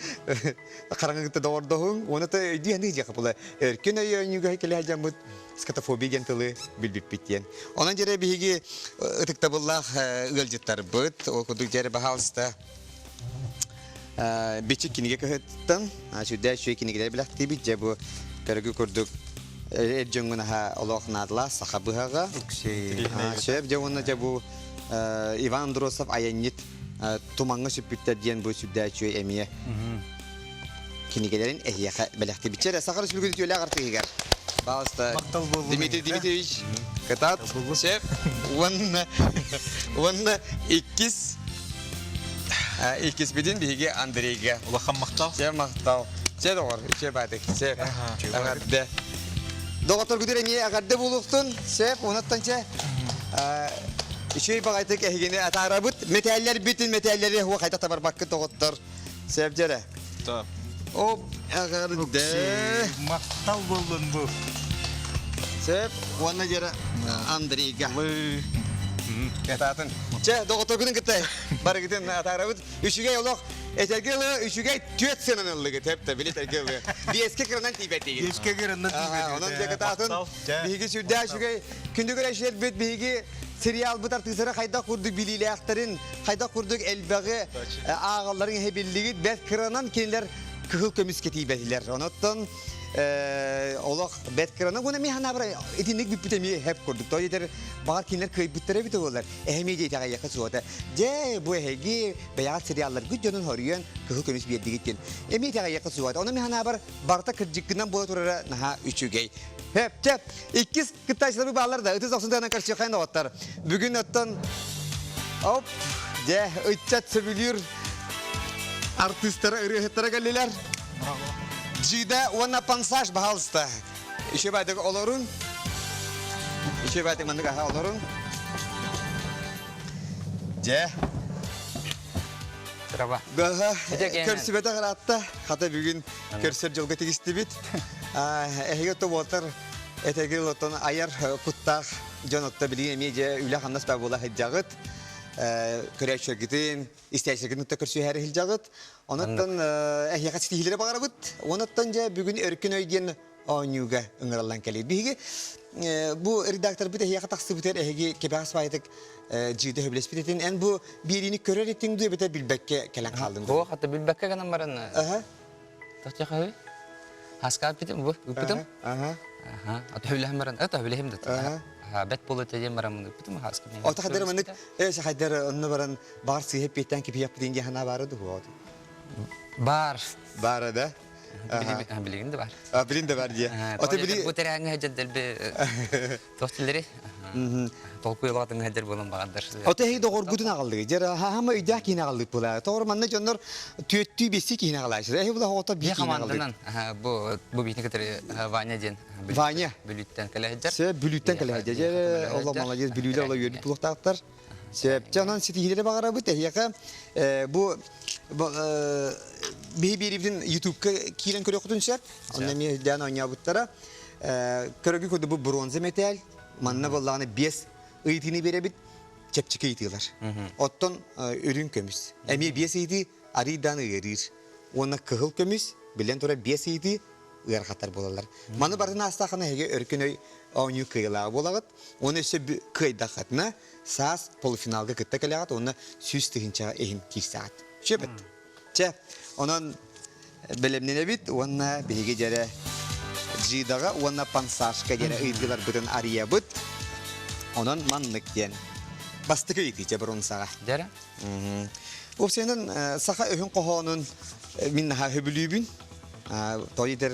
Speaker 1: хараҥа кытта доҕордоһуҥ уонна то өйдүү саныы дьиэхэ була өркөн өйөөнньүгэ кэлэ сылдьаммыт скотофобия диэн тылы билбиппит диэн. Онон дьэрэ биһиги ытыктабыллаах ыалдьыттарбыт, ол курдук дьэрэ баһаалыста бичик кинигэ кыһыттан сүрдээх үчүгэй кинигэлэр бэлэхтиибит. Дьэ бу көрөгү курдук эр дьоҥҥун аһа олох наадалаах саха быһаҕа. Сөп дьэ уонна дьэ бу Иван Андросов айанньыт тумаҥҥа сүппүттэр диэн бу сүрдээх үчүгэй эмиэ кинигэлэрин эһиэхэ бэлэхтиибит. Чэ, Саха Республикатын үтүөлээх артыыһыгар пожалуйста, Дмитрий Дмитриевич, кытаат, шеф, уонна уонна иккис иккиспитин биһиги Андрейга.
Speaker 3: Улахан махтал.
Speaker 1: Чэ, махтал. Чэ, доҕор, үчүгэй баатык. Чэ, эҕэрдэ. Доҕотторгутур эмиэ эҕэрдэ буолуохтун, шеф, онуттан чэ, үчүгэй баҕайытык эһигини атаарабыт. Мэтээллэрбитин мэтээллэри хуа хайдах табарбаккыт доҕоттор. Сөп дьэрэ. Оп, эҕэрдэ.
Speaker 2: Махтал буоллун бу.
Speaker 1: Сөп, уонна дьэрэ Андрейга. Катаатын. Чэ, доҕотторгутун кытта барыгытын атаарабыт. Үчүгэй олох этэргэ ылы үчүгэй түөт сыанан ыллыгыт хэп били этэргэ ылы. Биэске кыранан тиийбэтигит.
Speaker 2: Биэске кыранан тиийбэтигит.
Speaker 1: Онон дьэ кытаатын. Биһиги сүрдээх үчүгэй күндү көрөөччүлэрбит биһиги. сериалбыт артыыстара хайдах курдук билиилээхтэрин, хайдах курдук элбэҕи ааҕалларын эһэ биллигит. Бэрт кыранан кинилэр кыһыл көмүскэ тиийбэтилэр. Онон олох бэрт кыранан уонна эмиэ санаабар итинник бүппүт эмиэ хэп курдук. Тоҕо диэтэр баҕар кинилэр кыайбыттара эбитэ буоллар. Эһэмиэ дьэ итэҕэйиэххэ суота. Дьэ бу эһиги бэйэҕит сериалларгыт дьонун хоруйан кыһыл көмүс биэрдигит диэн. Эмиэ итэҕэйиэххэ суота. Онон мин санаабар барыта кырдьыккынан буола турара наһаа үчүгэй. Хөп, чэ, иккис кыттааччылар бааллар да, ытыс охсун тыынан көрсүөххэ доҕоттор. Бүгүн оттон оп, дьэ, ыччат сөбүлүүр артыыстара, ырыаһыттара кэллилэр. Джида уонна Пансаж, пожалуйста. Еще байтык олорун. Еще байтык маннык аха олорун. Дьэ.
Speaker 15: Траба.
Speaker 1: Баха көрсүбэтэх ыраатта. Хата бүгүн көрсөр дьолго тигистибит. Эһиги отто буолтар этэгил оттон айар куттаах дьон отто билигин эмиэ дьэ үлэ-хамнас да буола сылдьаҕыт. Көрөөччүлэргитин, истээччилэргитин кытта көрсүһээри сылдьаҕыт. Онуттан эһиэхэ ситиһиилэри баҕарабыт. Онуттан дьэ бүгүн Өркүн өй диэн оонньууга ыҥыраллан кэлии. Биһиги бу редакторбыт эһиэхэ тахсыбытыгар эһиги кэбэҕэс баайытык дьиитэ сөбүлэспит этин. Эн бу биэриини көрөр этиҥ дуу эбэтэр билбэккэ кэлэн хааллыҥ
Speaker 15: дуу? Хата билбэккэ гынан баран Тохтохой Хаскааппитим бу ыппытым. Аха. Ата хүлэһэн баран, ата хүлэһим да. Бэт буолу тедем баран ыппытым хаска.
Speaker 1: Ота хадыр маннык э хадыр онно баран бар сыыһа пиэттэн кипиэппитин диэн санаа баара дуо?
Speaker 15: Бар.
Speaker 1: Баара да?
Speaker 15: Билигин да бар.
Speaker 1: Билин да бар дии.
Speaker 15: Ото били бу тэрээҥҥэ дьэлбэ тохтилери толкуйлаатын хәдер болон багандар.
Speaker 1: Ото эһи доҕоргутун аҕаллыгы. Дьэр хаама өйдөөх киһини аҕаллык була. Тоҕор манна дьоннор түөттүү бесси киһини аҕалааччылар. Эһи була оҕото биир киһини аҕаллык.
Speaker 15: Бу бу биһини кытары Ваня диэн.
Speaker 1: Ваня.
Speaker 15: Бүлүүттэн кэлэ
Speaker 1: Сөп Бүлүүттэн кэлэ сылдьар. Дьэ олох молодец Бүлүүлэр олох үөрбүт булуохтаахтар. Сөп. Дьэ онон ситиһиилэри баҕарабыт. Эһиэхэ бу биһи биэрибитин Ютубка киирэн көрүөххүтүн сөп. Онно эмиэ өйдөөн оонньообуттара. Көрөгү курдук бу бронза мэтээл. Манна буоллаҕына биэс ыйытыыны биэрэбит. Чэпчэки ыйытыылар. Оттон үрүҥ көмүс. Эмиэ биэс ыйытыы арыйдаан ыарыыр. Уонна кыһыл көмүс, биллэн турар, биэс ыйытыы ыарахаттар буолаллар. Маны барытын аастаахына эһиги өркөн өй оонньуу кыайыылааҕа буолаҕыт. Уонна өссө кыайдаххытына саас полуфиналга кытта кэлэҕит уонна 100 тыһыынчаҕа иһин киирсэҕит. Сөп Чэ, онон бэлэмнэнэбит уонна биһиги дьэрэ Джидаҕа уонна Пансашка диэн ыйытыыларбытын арыйабыт. Онон маннык диэн. Бастакы ыйытыы чэ бронзаҕа.
Speaker 15: Дьэрэ.
Speaker 1: Уопсайынан саха өһүн хоһоонун мин наһаа сөбүлүүбүн. Тоҕо диэтэр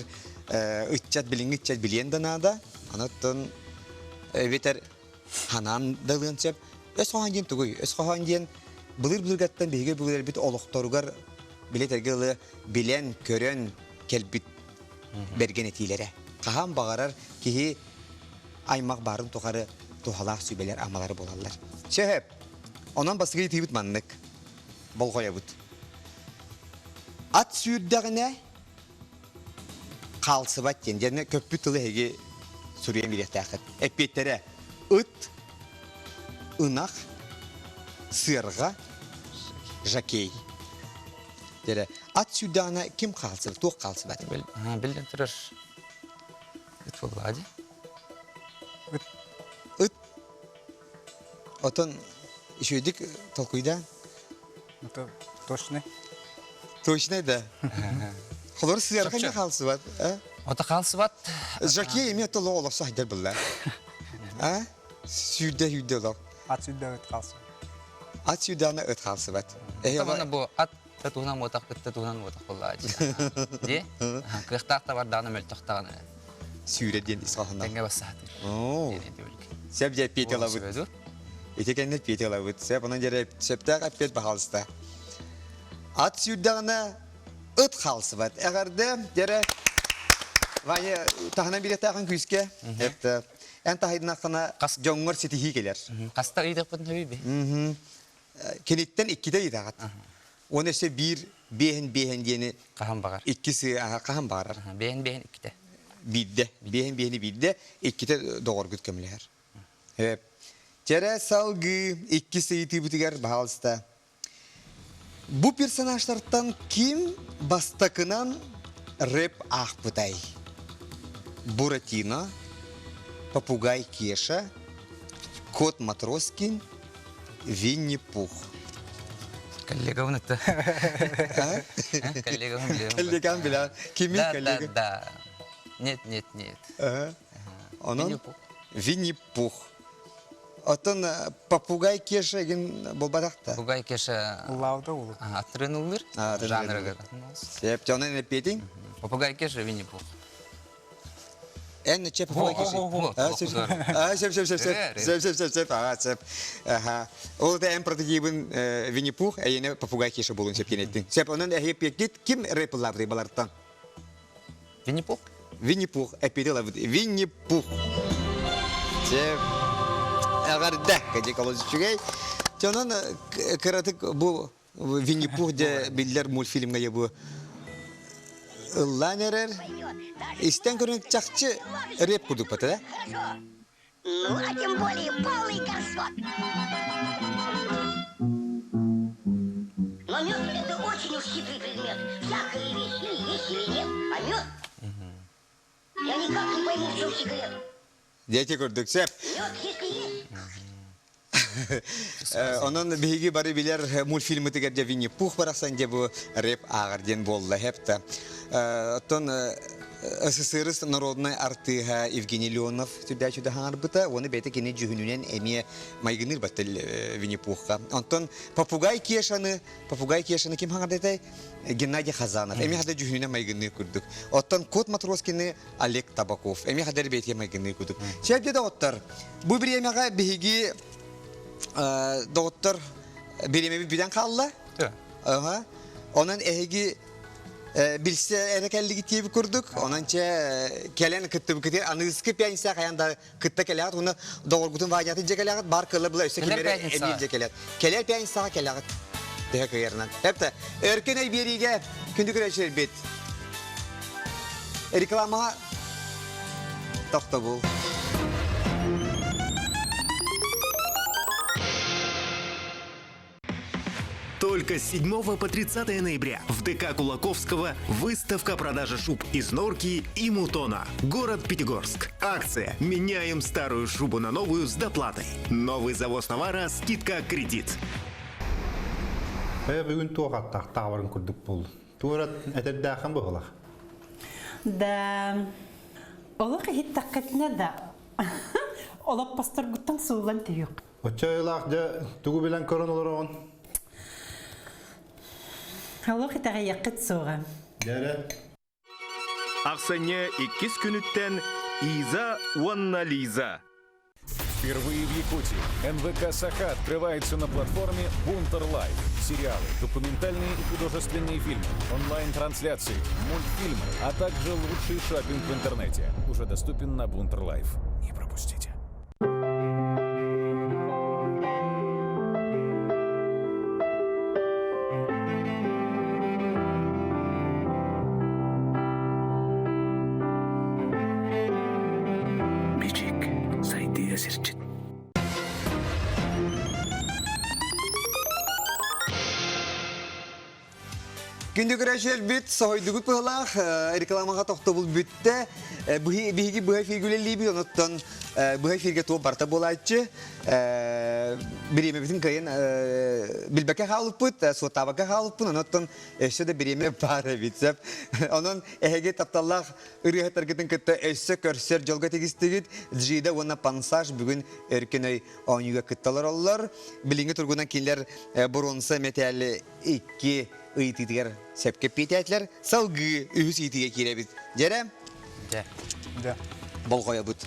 Speaker 1: ыччат билиҥҥи ыччат билиэн да наада. Онон эбэтэр ханаан да ылыан сөп. Өс хоһоон диэн тугуй? Өс хоһоон диэн былыр-былыргаттан биһиги өбүгэлэрбит олохторугар билэ ылы билэн, көрөн кэлбит бэргэн этиилэрэ. Хаһан баҕарар киһи аймах баарын тухары туһалаах сүбэлэр амалары буолаллар. Сөп. Онон бастакы ыйытыыбыт маннык. Болҕойобут. Ат сүүрдэҕинэ хаалсыбат диэн. Дьэ көппүт тылы эһиги суруйан биэриэхтээххит. Эппиэттэрэ ыт, ынах, сыарҕа, жокей. Дьэрэ, ат сүүрдэҕинэ ким хаалсыбат, туох хаалсыбат?
Speaker 15: Биллэн турар, ыт буоллаҕа дии.
Speaker 1: Ыт. Ыт. Отон үчүгэйдик толкуйдаан.
Speaker 11: Это точный.
Speaker 1: Точный да. Холор сыарга эмиэ хаалсыбат.
Speaker 15: Ото хаалсыбат.
Speaker 1: Жакей эмиэ толо олохсо хайдар булла. А? Сүүрдэ сүүрдэ олох.
Speaker 11: Ат сүүрдэ ыт хаалсыбат.
Speaker 1: Ат сүүрдэҕинэ ыт хаалсыбат.
Speaker 15: Эһи бу ат туһунан буотах кытта туһунан буотах буоллаа дии. Кыахтаах да бардаҕына мөлтөхтөҕүнэ.
Speaker 1: Сүүрэ диэн ис хоһоонноох.
Speaker 15: Тэҥҥэ бассаатыр.
Speaker 1: Сөп дьэ эппиэти ылабыт. Ити кэннэ эппиэти ылабыт. Сөп онон дьэ сөптөөх эппиэт баһаалыста. Ат сүүрдэҕинэ ыт хаалсыбат. Эҕэрдэ дьэрэ Ваня таһынан бириэхтээхин күүскэ. Это эн таһайдынаххына дьоҥҥор ситиһии кэлэр.
Speaker 15: Хаста ыйдахпытын сөбүй
Speaker 1: Киниттэн иккитэ ыйытаҕыт. Уонна өссө биир биэһин биэһин диэни
Speaker 15: хаһан баҕар.
Speaker 1: Иккис хаһан баҕарар.
Speaker 15: Биэһин биэһин иккитэ.
Speaker 1: Биирдэ. Биэһин биэһини биирдэ, иккитэ доҕоргут көмөлөһөр. Чэрэ салгыы иккис ыйытыыбытыгар баһаалыста. Бу персонажтартан ким бастакынан рэп аахпытай? Буратино, Попугай Кеша, Кот Матроскин, Винни-Пух.
Speaker 15: Коллегабын это. Коллегабын билем.
Speaker 1: Коллегам билэ. Кими коллега?
Speaker 15: Да, да. Нет, нет, нет.
Speaker 1: Онон Винни-Пух. Оттон попугай Кеша эгин булбатахта.
Speaker 15: Попугай Кеша.
Speaker 11: Улауда улу.
Speaker 15: Аттырын уллыр. Жанрыгар.
Speaker 1: Сеп, онон эппиэтиң?
Speaker 15: Попугай Кеша Винни-Пух.
Speaker 1: Эн чеп попугай Кеша. А, сеп, сеп, сеп, сеп. Сеп, сеп, сеп, сеп. Ага, сеп. Аха. Ол да эн прототибын Винни-Пух, эйене попугай Кеша болун сеп кенеттин. Сеп, онон эһиэппиэккит ким рэп ыллаабытай балартан?
Speaker 15: Винни-Пух?
Speaker 1: Винни-Пух. Эппиэти ылабыт. Винни-Пух. Сеп. Эҕэрдэ, кэдик олус үчүгэй. Онон кыратык бу Винни-Пух де биллэр мультфильмҥа бу ыллаан эрэр. Истэн көрөн чахчы рэп курдук бата, да?
Speaker 9: Ну, а тем более полный горшок. Но мед это очень уж хитрый предмет. Всякая вещь или есть, или нет, а мед... Я никак не пойму, в чем секрет.
Speaker 1: Дети курдук сөп.
Speaker 9: Мед, если есть,
Speaker 1: Онон биһиги бары билэр мультфильмытыгар дьэ Винни Пух барахсан дьэ бу рэп ааҕар диэн буолла хэпта. Оттон СССР народнай артыыһа Евгений Леонов сүрдээччүдэ хаҥарбыта, уонна бэйэтэ кини дьүһүнүнэн эмиэ майгыныыр баттал Винни Пухха. Онтон Попугай Кешаны, Попугай Кешаны ким хаҥардатай? Геннадий Хазанов. Эмиэ хада дьүһүнүнэн майгыныыр курдук. Оттон Кот Матроскины Олег Табаков. Эмиэ хада бэйэтэ майгыныыр курдук. Чэбдэ доҕоттор, бу бириэмэҕэ биһиги доҕоттор бириэмэбит бүтэн хаалла. Онон эһиги билсэ эрэ кэллигит диэбит курдук. Онон чэ кэлэн кыттыбыккытыгар аныгыскы пятница хайаан да кытта кэлэҕит уонна доҕоргутун Ванятын дьэ кэлэҕит бар кыла була өссө ким эрэ эмиэ дьэ кэлэр. Кэлэр пятницаҕа кэлэҕит. Төһө кыайарынан. Эпте өркөн өй биэриигэ күндү көрөөччүлэрбит. Рекламаҕа тохтобул.
Speaker 4: Только с 7 по 30 ноября в ДК Кулаковского выставка продажи шуб из норки и мутона. Город Пятигорск. Акция «Меняем старую шубу на новую с доплатой». Новый завоз товара, скидка кредит.
Speaker 16: Бэйэ бүгүн туох аттаах таабарын курдук буоллун. Туора этэрдээхэн быһылах.
Speaker 17: Да, олох иһиттэххитинэ да, олоппосторгуттан сууллан түһүөх.
Speaker 16: Оччо айылаах дьэ тугу билэн көрөн олороҕун?
Speaker 17: Олох итэҕэйиэххит суоҕа.
Speaker 16: Дьэрэ.
Speaker 18: Ахсынньы иккис күнүттэн Иза уонна Лиза.
Speaker 4: Впервые в Якутии НВК «Саха» открывается на платформе «Бунтер Лайв». Сериалы, документальные и художественные фильмы, онлайн-трансляции, мультфильмы, а также лучший шопинг в интернете уже доступен на Бунтер Лайв. Не пропустите.
Speaker 19: Бичик сайдыыга сирчит.
Speaker 1: Күндү көрөөчүлэрбит, соһуйдугут быһылаах, рекламаҕа тохтобул бүттэ. Биһиги быһа эфиргэ үлэлиибит, онуттан быһа эфиргэ туох барыта буолааччы. Бириэмэбитин кыайан билбэккэ хаалыппыт, суоттаабакка хаалыппын, онуттан өссө да бириэмэ баар эбит. Онон эһиги тапталлаах ырыаһыттаргытын кытта өссө көрсөр дьолго тигистигит. Джида уонна Пансаж бүгүн Өркөн өй оонньууга кытта олороллор. Билиҥҥи тургунан кинилэр боруонса мэтээли икки ыйытыытыгар сөпкө эппиэтээтилэр. Салгыы үһүс ыйытыыга киирэбит. Дьэрэ?
Speaker 15: Дьэ.
Speaker 1: Дьэ. Болҕойобут.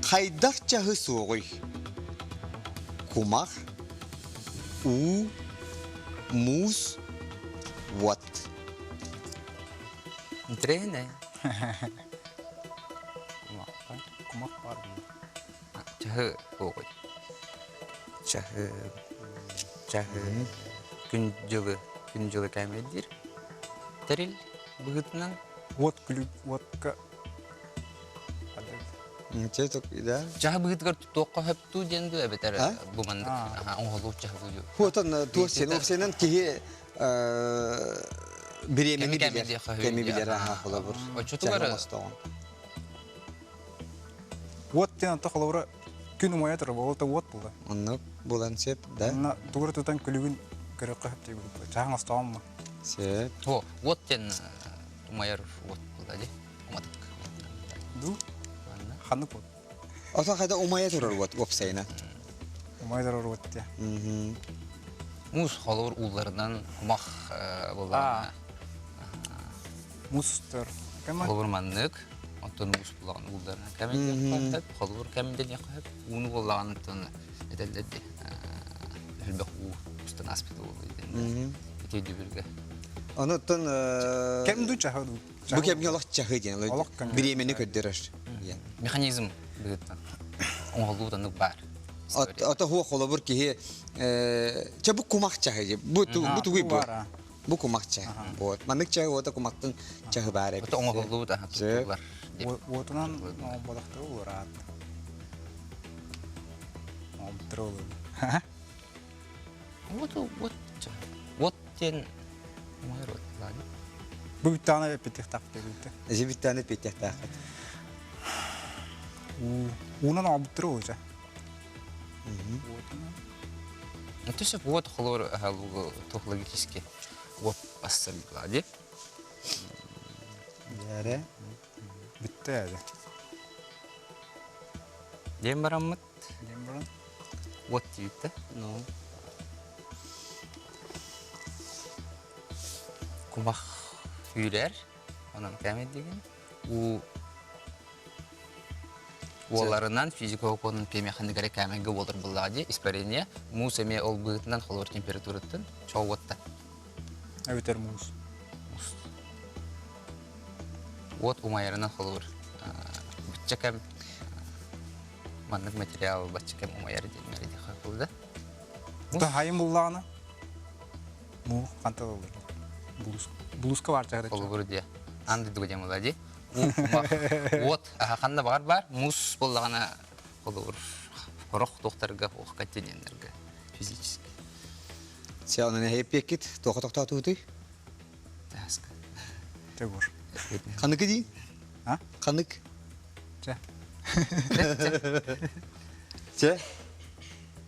Speaker 1: Хайдах чаһы суоҕуй? Кумах, уу, муус, уот.
Speaker 15: Интэриэһинэй.
Speaker 11: Кумах бар.
Speaker 15: Чаһы суоҕуй. Чаһы чаһы күн дьылы күн дьылы кээмэйдиир тэрил быһыытынан
Speaker 11: Уот күлүк уотка
Speaker 1: да?
Speaker 15: Чаһы быһыытыгар туохха хөптүү диэн дуу эбэтэр бу маннык оҥоһулуу чаһы дуу
Speaker 1: Хуотон туох сен уопсайынан киһи бириэмэни билэр кэми билэр аха холобур
Speaker 15: Оччотугар
Speaker 1: оҥостоҕун
Speaker 11: Уот диэн онто холобура.
Speaker 20: Күн умайа турар, ол да уот була.
Speaker 1: Оннук булан сөп, да?
Speaker 20: Онно тугу тутан күлүгүн көрөххө сөп диэбит. Чаһаң остоҕон ма?
Speaker 1: Сөп.
Speaker 15: О, уот диэн умайар уот була ди. Уматык.
Speaker 20: Ду? Ханнык уот?
Speaker 1: Ото хайда умайа турар уот уопсайынан.
Speaker 20: Умайа турар уот диэ.
Speaker 15: Муус холуур уулларынан кумах буоллаҕына.
Speaker 20: Муус устар.
Speaker 15: Холобур маннык, оттон муус булаҕын уулларынан кэмин сөп, холобур кэм диэххэ сөп. Ууну буоллаҕын оттон этэллэр дии элбэх уу устан ааспыт уу диэн ити өйдөбүлгэ.
Speaker 1: Ону оттон
Speaker 20: Кэм дуу чаһы дуу?
Speaker 1: Бу кэмҥэ олох чаһы диэн, бириэмэни көрдөрөр диэн.
Speaker 15: Механизм быһыытынан оҥоһуллубут оннук баар.
Speaker 1: Ото хуо холобур киһи чэ бу кумах чаһы бу бу тугуй бу бу кумах чаһы вот маннык чаһы уота кумахтан чаһы баар эбит.
Speaker 15: Ото оҥоһуллубут аха туттуллар.
Speaker 20: Уотунан оҥорботохтору улараат. Оҥорботтору олору.
Speaker 15: Вот вот вот диэн умайар вот ладно.
Speaker 20: Бу бүттэҕинэ эппиттиэхтаахпыт эбит.
Speaker 1: Эзи бүттэҕинэ эппиттиэхтааххыт.
Speaker 20: Уунан оҥорбуттара ууча.
Speaker 15: Төсөп уот холор технологически уот бассар глади.
Speaker 1: Дәрэ.
Speaker 20: Бүтте әлі.
Speaker 15: Дем бараммыт.
Speaker 20: Дем баран.
Speaker 15: Уот тиитте.
Speaker 1: Ну.
Speaker 15: Кумах сүүрэр. Онон кәмеддигин. У уоларынан физика окуонун пемеханыгара кээмэйгэ буолар буллаҕа дии испарение муус эмиэ ол быһыытынан холобур температураттан чоҕуотта
Speaker 20: эбэтэр муус
Speaker 15: муус уот умайарынан холобур бачча кэм маннык материал бачча кэм умайар диэн мэридиха да
Speaker 20: Да хайын буллаҕына муу ханта ылыллар булуска бар чаһыда
Speaker 15: холобур диэ анды дуга диэн була дии Уот ханна баҕар баар, муус буоллаҕына холобур хорох туохтарга, ох континеннэргэ физически.
Speaker 1: Сэ онон эһэппиэккит туоха тохтоотуутуй?
Speaker 15: Таска.
Speaker 20: Тегур.
Speaker 1: Ханык дии?
Speaker 20: А?
Speaker 1: Ханык.
Speaker 20: Чэ.
Speaker 1: Чэ.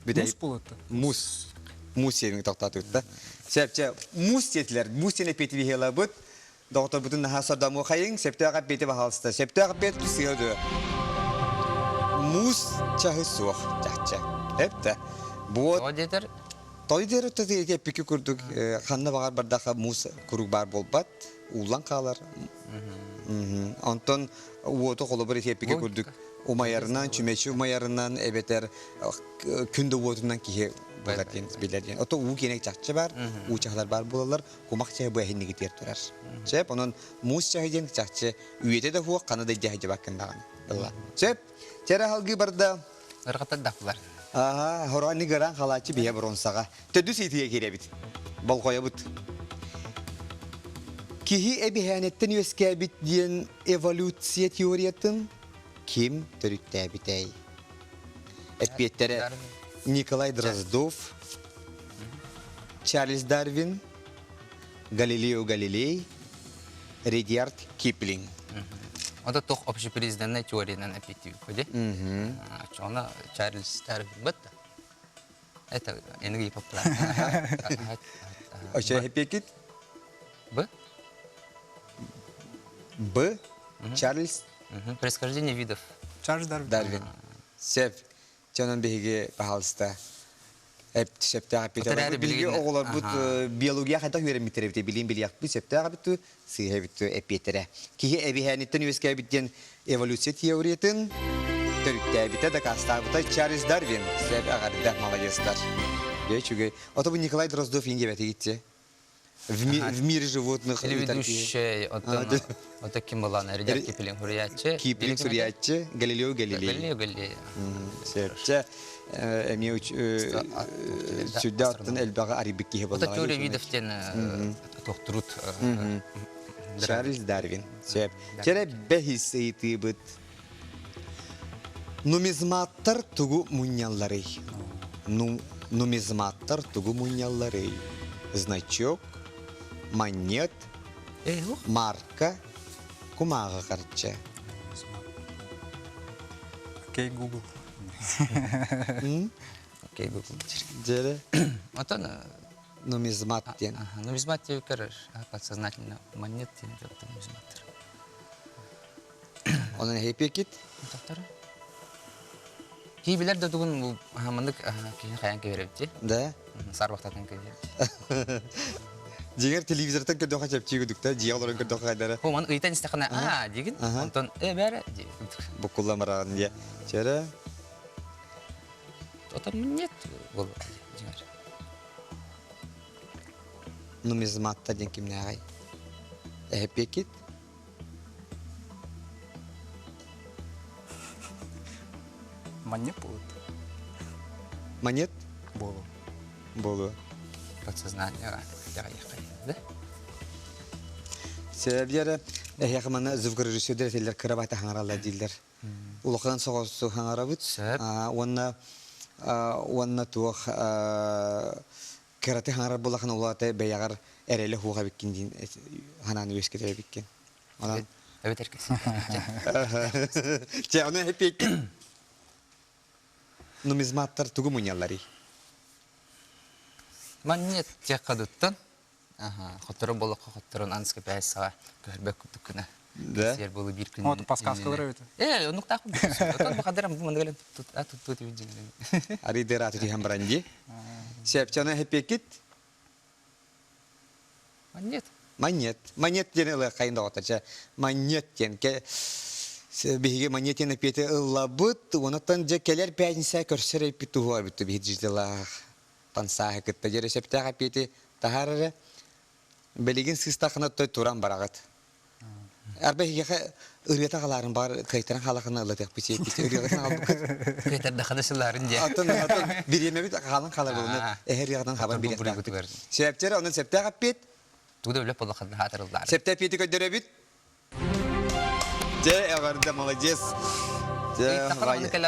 Speaker 20: Муус буолуотта.
Speaker 1: Муус. Муус сиэбиҥ тохтоотуутта. Сөп, чэ, муус диэтилэр. Муус диэн эппиэти биһиэлабыт. Доҕотторбутун наһаа сордомуохайыҥ, сөптөөх эппиэти баһаалыста. Сөптөөх эппиэт сыыһа дуо? Муус чаһы суох, чахчы. Эптэ. Буот
Speaker 15: Тоҕо диэтэр?
Speaker 1: Той диэр өттө эппикки курдук ханна баҕар бардаха муус куруук баар буолбат, ууллан хаалар. Онтон уоту холобур ити эппикки курдук умайарынан, чүмэчи умайарынан эбэтэр күн да уотунан киһи булар диэн билэр диэн. Ото уу киэнэ чахчы бар, уу чаһылар бар буолаллар, кумах чаһы бу эһиннигитигэр турар. Сөп, онон муус чаһы диэн чахчы үйэтэ да суох, хана да дьаһы дьабаккын даҕаны. Ылла. Сөп, чэрэ халгыы барда.
Speaker 15: Ырҕатар дапылар.
Speaker 1: Аха, хороонни гыран халааччы биһэ бронсаҕа. Төдүс итигэ киирэбит. Болҕойобут. Киһи эбиһээнэттэн үөскээбит диэн эволюция теориятын ким төрүттээбитэй? Эппиэттэрэ Николай Дроздов, Чарльз Дарвин, Галилео Галилей, Редьярд Киплинг.
Speaker 15: Ота туох общепризнанная теориянан эппиттибит ди. Чона Чарльз Дарвин бытта. Это энергия популярна.
Speaker 1: Оча эппиэкит?
Speaker 15: Б.
Speaker 1: Б. Чарльз
Speaker 15: Происхождение видов.
Speaker 20: Чарльз Дарвин.
Speaker 1: Дарвин. Сөп. Чонон биһиги паһалыста сөптөөх эппитэ. Биһиги оҕолорбут биология хайдах үөрэммиттэр эбитэ билин билиэхпит сөптөөх эбит сыыһа эбит эппиэттэрэ. Киһи эбиһээниттэн үөскээбит диэн эволюция теориятын төрүттээбитэ, дакаастаабыта Чарльз Дарвин. Сөп эҕэрдэ, маладьыастар. Дьэ, үчүгэй. Ото бу Николай Дроздов иҥ диэбэтигитчи. В, ми в мире животных
Speaker 15: Телеведущий, оттон ото ким была, Редяр Киплинг суруйааччы.
Speaker 1: Киплинг суруйааччы, Галилео Галилей.
Speaker 15: Галилео Галилей.
Speaker 1: Сөпчө эмиэ сүрдэ аттын элбэҕи арыйбыт киһи
Speaker 15: буоллаҕа. Теория видов диэн тохтурут.
Speaker 1: Чарльз Дарвин. Сөп. Чэрэ бэһис ыйытыыбыт. Нумизматтар тугу мунньалларый? Нумизматтар тугу мунньалларый? Значок, монет, марка, кумааҕы харчы.
Speaker 20: Окей, Google.
Speaker 15: Окей, Google.
Speaker 1: Дьэрэ.
Speaker 15: Отон
Speaker 1: нумизмат диэн.
Speaker 15: Нумизмат диэбиккэр подсознательно монет диэн нумизматтар.
Speaker 1: Онон эһипиэкит?
Speaker 15: Тохтор. Кии билэр да тугун маннык киһини хайан кэбирэбит
Speaker 1: Да.
Speaker 15: Сарбахтатын кэбирэбит.
Speaker 1: Дьиҥэр телевизортан көрдөхө чэпчии күдүктэ, дьиэ олорон көрдөхө хайдара.
Speaker 15: Бу ман ыйтан истэххинэ, аа дигин, онтон э бээрэ дии.
Speaker 1: Буккуллан бараҕын дии. Чэрэ.
Speaker 15: Отон нет был дьиҥэр.
Speaker 1: Нумизматта диэн кимнээҕий? Эһэппиэкит?
Speaker 20: Манньык буолут.
Speaker 1: Монет?
Speaker 20: Буолу.
Speaker 1: Буолу.
Speaker 15: Подсознание да?
Speaker 1: Себебиэрэ эһиэхэ манна звукорежиссердэр этэллэр кырабайта хаҥараллар дииллэр. Улахан соҕус хаҥарабыт. Уонна уонна туох кыраты хаҥарар буоллахына улаата бэйэҕэр эрэлэ хуох эбиккин диин ханаан үөскэтэр эбиккин. Онон
Speaker 15: Эбэтэр
Speaker 1: Чэ, ону эппиэккин. Нумизматтар тугу мунньалларый?
Speaker 15: Манньыт тиэххадыттан хоттору болоххо хотторун анска пээссаҕа көһөрбөк курдук гына.
Speaker 1: Да?
Speaker 15: Сиэр буолу биир күн.
Speaker 20: Вот подсказкалар эбит.
Speaker 15: Э, оннуктаах Отон бу хадырам бу мандыгален туттут виджин.
Speaker 1: Арыйдырааты түһэн баран дии. Сепчаны эппиэккит?
Speaker 15: Манньыт.
Speaker 1: Манньыт. Манньыт диэн ылы хайын доҕоттор. Чэ, манньыт диэн биһиги манньыт диэн эпиэти ыллабыт. Онуттан дьэ кэлэр пятница көрсөр эппит туһуа эбит биһи дьижилаах пансааһы кытта дьэрэ сөптөөх эпиэти таһаар эрэ. Билигин сыыстахына той туран бараҕыт. Арба эһиэхэ ырыата халаарын баар кыайтаран хаалахына ылатыахпыт сиэппит ырыаҕытын аҕалбыккыт.
Speaker 15: Кыайтардахына сыллаарын дьэ.
Speaker 1: Атын атын бириэмэбит хаалан хаалар буолуна эһэ ырыаҕынан хабан бириэхтээхпит. Сөптөр онон сөптөөх эппиэт.
Speaker 15: Тугу да үлэп буоллаххына хаатырыллаар.
Speaker 1: Сөптөөх эппиэти көрдөрөбүт. Дьэ эҕэрдэ молодец.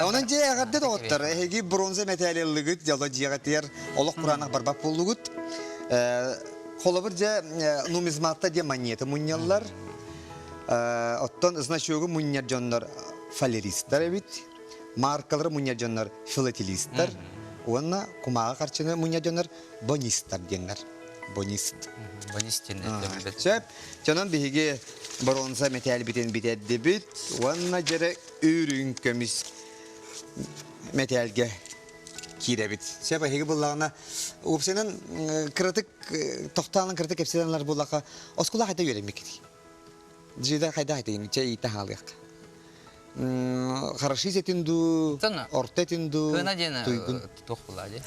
Speaker 1: Онон дьэ эҕэрдэ доҕоттор. Эһиги бронза мэтээли ыллыгыт, дьоло дьиэҕитигэр олох кураанах барбат буоллугут. Холобур дьэ нумизматта диэн монета мунньаллар. Оттон значогу мунньар дьоннор фалеристар эбит. Маркалары мунньар дьоннор филателистар. Уонна кумааҕы харчыны мунньар дьоннор бонистар диэннэр. Бонист.
Speaker 15: Бонист диэн
Speaker 1: Сөп. Дьонон биһиги боруонса мэтээлбитин бүтэрдибит уонна дьэрэ үрүҥ көмүс мэтээлгэ киирэбит. Сөп эһиги буллаҕына уопсайынан кыратык тохтоон кыратык кэпсэтэн буллаха оскуола хайда үөрэммиккит? Жида хайда айтыгын чэ иитэ хаалыах. Хорошист этин дуу, орто этин дуу,
Speaker 15: Кына диэн
Speaker 1: туйгун.
Speaker 15: туох була дии.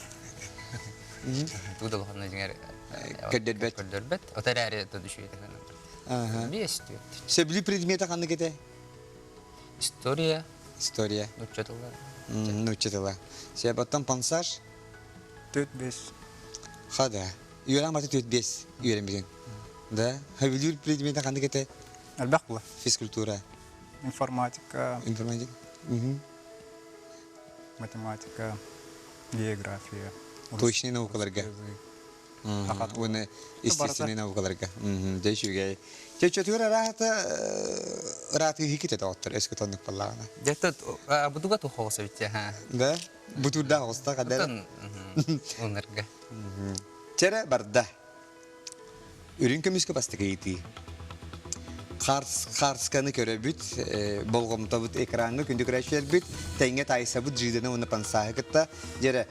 Speaker 15: Тугу да улаханна дьиҥэр
Speaker 1: Көрдөрбөт.
Speaker 15: Көрдөрбөт. Ото эрээри то үчүгэй Биэс түөрт.
Speaker 1: Сөбүлүү предмета ханнык этэ?
Speaker 15: История.
Speaker 1: История.
Speaker 15: Нуучча тыла.
Speaker 1: Нуучча тыла. Сөп, оттон пансаж?
Speaker 20: Төрт бес.
Speaker 1: Хада. Үөрэн баты төрт бес үөрэммитин. Да? Сөбүлүүр предмета ханнык этэ?
Speaker 20: Элбэх була.
Speaker 1: Физкультура.
Speaker 20: Информатика.
Speaker 1: Информатика.
Speaker 20: Математика, география.
Speaker 1: Точные наукаларга. Уонна естественнэй наукаларга. Дьэ үчүгэй. Дьэ чөтүгэр араата ыраатыыһы доҕоттор өскө тоннук баллаҕына.
Speaker 15: Дьэ бутуга туох оҕус эбит ха.
Speaker 1: Да? Бутуурдаах оҕуста хадара.
Speaker 15: Оннарга.
Speaker 1: Чэрэ барда. Үрүҥ көмүскэ бастакы ыйытыы. Хаарсканы көрөбүт, болҕомтобут экраҥҥа күндү көрөөччүлэрбит, тэҥҥэ таайсабыт Жиданы уонна Пансааһы кытта. Дьэрэ,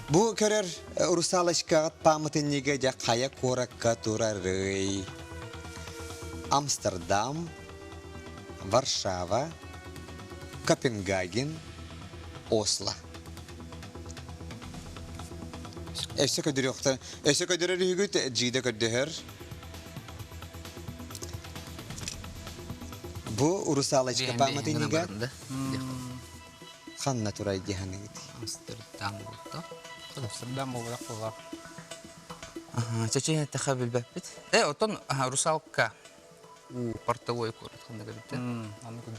Speaker 1: бу көрөр русалочкаҕыт пааматынньыга дьэ хайа куоракка турарый? Амстердам, Варшава, Копенгаген, Осло. Өссө көдөрүөхтэн, өссө көдөрөр үһүгүт, Джида көрдөһөр. Бу русалочка пааматынньыга ханна турай диһаныгыт?
Speaker 15: Амстердам буолта.
Speaker 20: Амстердам буолбатах буоллар.
Speaker 15: Чечен тэхэ билбэппит. Э, оттон русалка у портовой куорат ханна кэлбитэ.
Speaker 20: Аны куду.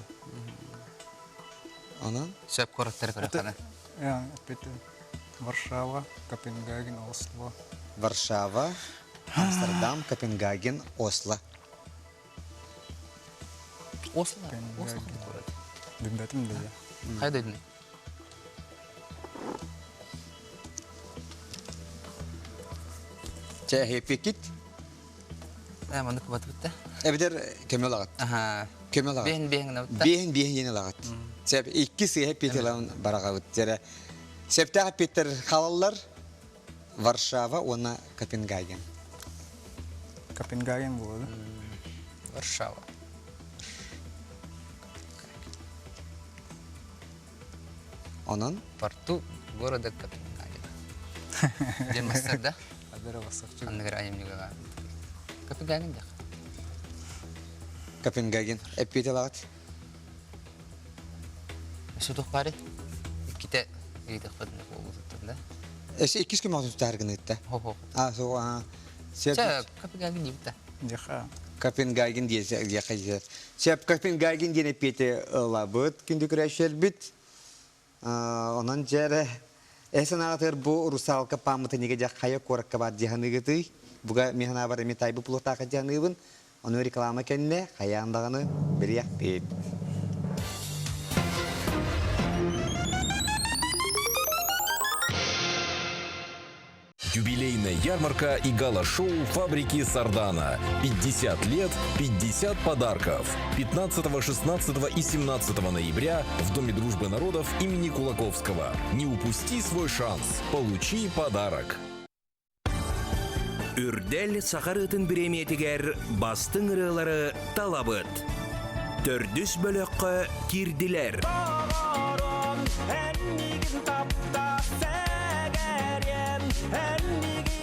Speaker 1: Онон?
Speaker 15: Сөп куораттары көрөххөнө.
Speaker 20: Варшава, Копенгаген, Осло.
Speaker 1: Варшава, Амстердам, Копенгаген, Осло.
Speaker 15: Осло? Осло куорат.
Speaker 20: Билбэтим да.
Speaker 15: Хайда дойдуный?
Speaker 1: Чэ, эһиэппиккит?
Speaker 15: Ээ, маннык кубатыбыт да.
Speaker 1: Эбэтэр көмө ылаҕыт.
Speaker 15: Аха.
Speaker 1: Көмө ылаҕыт.
Speaker 15: Биэһин биэһин гынабыт да.
Speaker 1: Биэһин биэһин диэн ылаҕыт. Сөп, икки сыыһа эппиэти ылан бараҕабыт. Дьэрэ, сөптөөх эппиэттэр халаллар Варшава уонна Копенгаген.
Speaker 20: Копенгаген буолуо
Speaker 15: Варшава.
Speaker 1: Онон?
Speaker 15: Порту города Копенгагена. Диэн мастар да? Анныгар айымньыга Копенгаген диэх.
Speaker 1: Копенгаген. Эппиэти ылаҕыт?
Speaker 15: Өссө туох баарый? Иккитэ ыйытыахпытын буолбутуттан да.
Speaker 1: Өссө иккис көмөҕө тутаар гыныытта.
Speaker 15: Хоп-хоп.
Speaker 1: А, суох, аа.
Speaker 15: Чэ, Копенгаген диэбит да.
Speaker 20: Диэхэ.
Speaker 1: Копенгаген диэхэ Сөп, Копенгаген диэн эппиэти ылабыт, күндү көрөөччүлэрбит. Онон дьэ эр санааҕытыгар бу русалка пааматынньыга дьэ хайа куоракка баар дии саныыгытый? Буга мин санаабар эмиэ тайбы плотаха дии саныыбын. Ону реклама кэннэ хайаан даҕаны билиэхпит.
Speaker 21: Юбилейная ярмарка и гала-шоу фабрики Сардана. 50 лет, 50 подарков. 15, 16 и 17 ноября в Доме дружбы народов имени Кулаковского. Не упусти свой шанс. Получи подарок.
Speaker 13: Үрдэл саха ырыатын бириэмийэтигэр бастыҥ ырыалары талабыт. Төрдүс бөлөххө киирдилэр.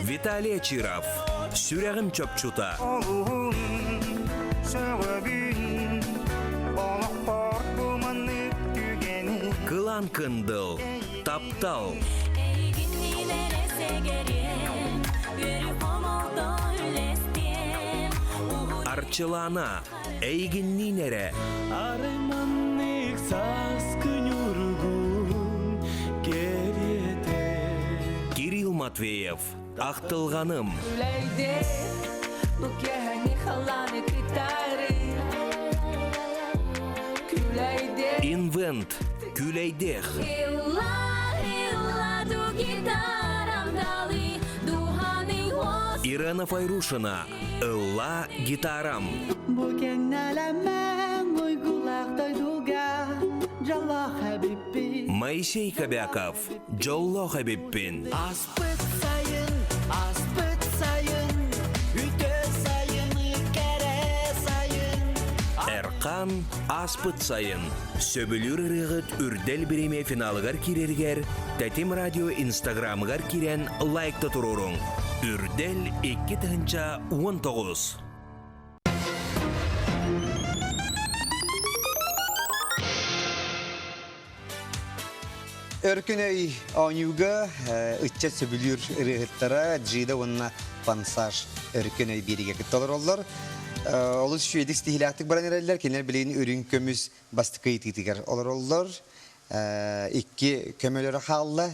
Speaker 13: Виталий Очиров, Сүрэҕим чопчута. Кылаан Кындыл, Таптал. Арчылаана, Эйигинниин эрэ.
Speaker 22: Арай маннык сааскы ньургун кэриэтэ.
Speaker 13: Кирилл Матвеев, Ахтылҕаным.
Speaker 22: Үлэйде, бу киэһэҥи халлааны кытары. Күлэйде.
Speaker 13: Инвент, Күлэйдэх.
Speaker 22: Ылла, ылла, ду гитарам далы, духаны
Speaker 13: Ирена Файрушина, Ылла гитарам.
Speaker 22: Бу кэннэлэмэн уйгулаах дойдуга дьоллоох эбиппин.
Speaker 13: Моисей Кобяков, Дьоллоох эбиппин.
Speaker 22: Аспыт сайын, аспыт сайын, үтө сайыны кэрэ сайын.
Speaker 13: Эрхан Аспыт сайын. Сөбүлүүр ырыаҕыт Үрдэл бириэмийэ финалыгар киирэригэр Тэтим радио инстаграмыгар киирэн лайкта туруоруҥ. Үрдэл 2019.
Speaker 1: Өркөн өй оонньууга ыччат сөбүлүүр ырыаһыттара Джида уонна Пансаж өркөн өй биэригэ кытта олороллор. Олус үчүгэйдик ситиһиилээхтик баран эрэллэр. Кинилэр билигин үрүҥ көмүс бастакы ыйытыытыгар олороллор. Икки көмөлөрө хаалла.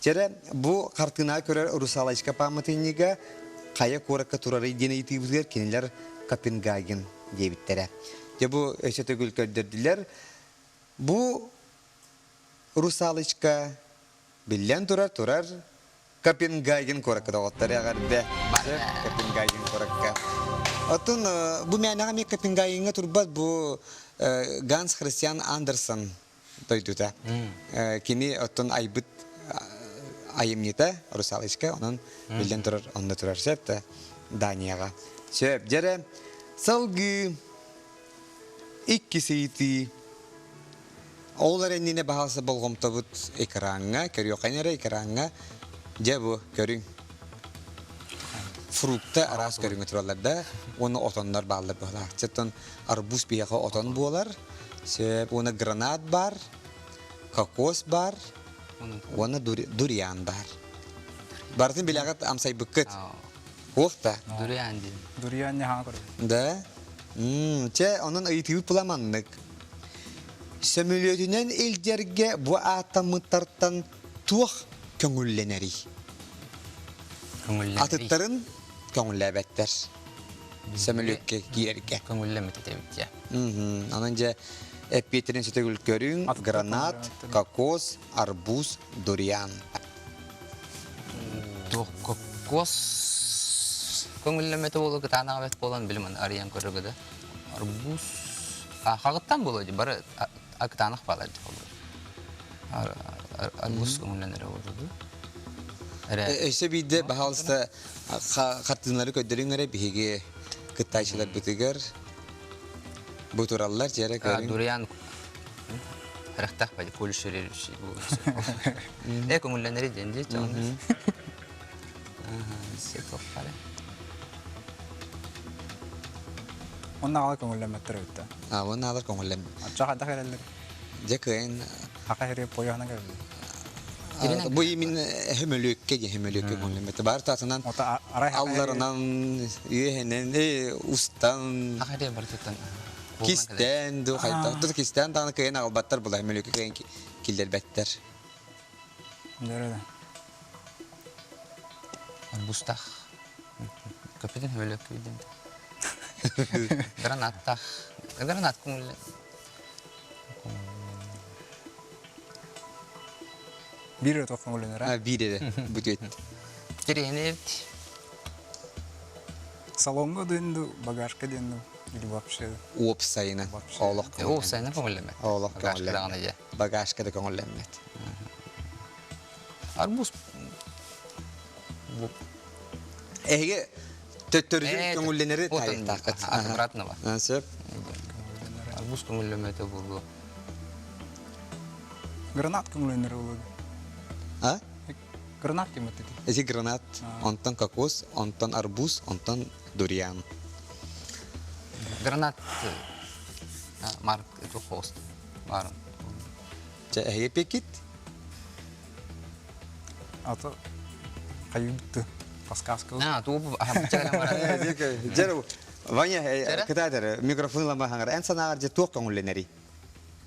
Speaker 1: Чэрэ, бу хартыынаҕа көрөр Русалочка пааматынньыга хайа куоракка турарый диэн ыйытыыбытыгар кинилэр Копенгаген диэбиттэрэ. Дьэ бу өссө төгүл көрдөрдүлэр. Бу Русалочка биллэн турар турар Копенгаген куоракка доҕоттор эҕэрдэ. Копенгаген куоракка. Оттон бу мээнэҕэ эмиэ Копенгагеҥҥа турбат бу Ганс Христиан Андерсон дойдута. Кини оттон айбыт айымньыта Русалочка, онон биллэн турар онно турар сөп да Данияҕа. Сөп, дьэрэ салгыы иккис ыйытыы Ол эрэ иннинэ баһаалыста болҕомтобут экраҥҥа, көрүөххэ эрэ экраҥҥа дьэ бу көрүҥ. Фрукта араас көрүҥэ тураллар да, уонна отоннор бааллар быһалаах. Оттон арбуз биһиэхэ отон буолар, сөп, уонна гранат баар, кокос баар, уонна дуриан баар. Барытын билэҕит амсайбыккыт. Уох да?
Speaker 15: Дуриан диэн.
Speaker 20: Дуриан не хаҥа көрөбүн.
Speaker 1: Да? Чэ, онон ыйытыыбыт була маннык. Сөмөлүөтүнэн илдьэргэ бу ааттаммыттартан туох көҥүллэнэрий?
Speaker 15: Көҥүллэнэрий?
Speaker 1: Атыттарын көҥүллээбэттэр. Сөмөлүөккэ киирэргэ.
Speaker 15: Көҥүллэммит эбит дьэ.
Speaker 1: Онон дьэ эппиэтинэн сөтөгүл көрүҥ, гранат, кокос, арбуз, дуриан.
Speaker 15: Туох кокос? Көҥүллэммэтэ буолуо кытаанах эбэт буолан билим аны арыйан көрөргө да. Арбуз хаҕыттан буолуо дии бары кытаанах баалар дии холобур. Арбуз көҥүллэнэрэ буолуо дуу.
Speaker 1: Өссө биирдэ баһаалыста хартыыналары көрдөрүҥ эрэ биһиги кыттааччыларбытыгар бу тураллар дьиэрэ көрүҥ.
Speaker 15: Дуриан Харахтаах бadi полюшерер Э көҥүллэнэри диэн дии чоҕун. Сетоффаре.
Speaker 20: Онно аҕала көҥүллэммэттэр эбит да.
Speaker 1: А, уонна аҕалар көҥүллэм.
Speaker 20: Оччо хайдах эрэллэр?
Speaker 1: Дьэ кыайан
Speaker 20: Хака хири пояһынан кэлэллэр.
Speaker 1: Бу именно хөмөлүөккэ диэн хөмөлүөккэ көҥүллэммэттэр. Баар таатынан алларынан, үөһэнэн, устан.
Speaker 15: Хака хири барытыттан.
Speaker 1: Кистээн ду хайдах. Тут кистээн даҕаны кыайан аҕалбаттар була хөмөлүөккэ кыайан киллэрбэттэр.
Speaker 20: Дөрөдө.
Speaker 15: Арбузтаах. Көппүтүн хөмөлүөккэ виден. Гранаттаах. Гранат көҥүллэ.
Speaker 20: Биир эрэ туох көҥүллэнэр
Speaker 1: а? Биир эрэ. Бүтүөт.
Speaker 15: Тириэнэбит.
Speaker 20: Салоҥҥа диэн ду, багажка диэн ду, или вообще?
Speaker 1: Уопсайынан. Олох көҥүллэммэт.
Speaker 15: Уопсайынан көҥүллэммэт.
Speaker 1: Олох көҥүллэммэт. Багажка да көҥүллэммэт.
Speaker 15: Арбуз.
Speaker 1: Эһиги төттөрүтүн көҥүллэнэри таайыктааххыт.
Speaker 15: Обратного.
Speaker 1: Сөп.
Speaker 15: Арбуз көҥүллэммэтэ буолуо.
Speaker 20: Гранат көҥүллэнэр буолуо.
Speaker 1: А?
Speaker 20: Гранат диэн баттыты.
Speaker 1: Эти гранат, онтон кокос, онтон арбуз, онтон дуриан.
Speaker 15: Гранат марк это хост. Барын.
Speaker 1: Чэ, эһиги пекит?
Speaker 20: Ато хайыбытты подсказка.
Speaker 15: А, туу
Speaker 1: Дьэр, Ваня, кытаатар, микрофон ылама хаҥар. Эн санааҕар дьэ туох көҥүллэнэрий?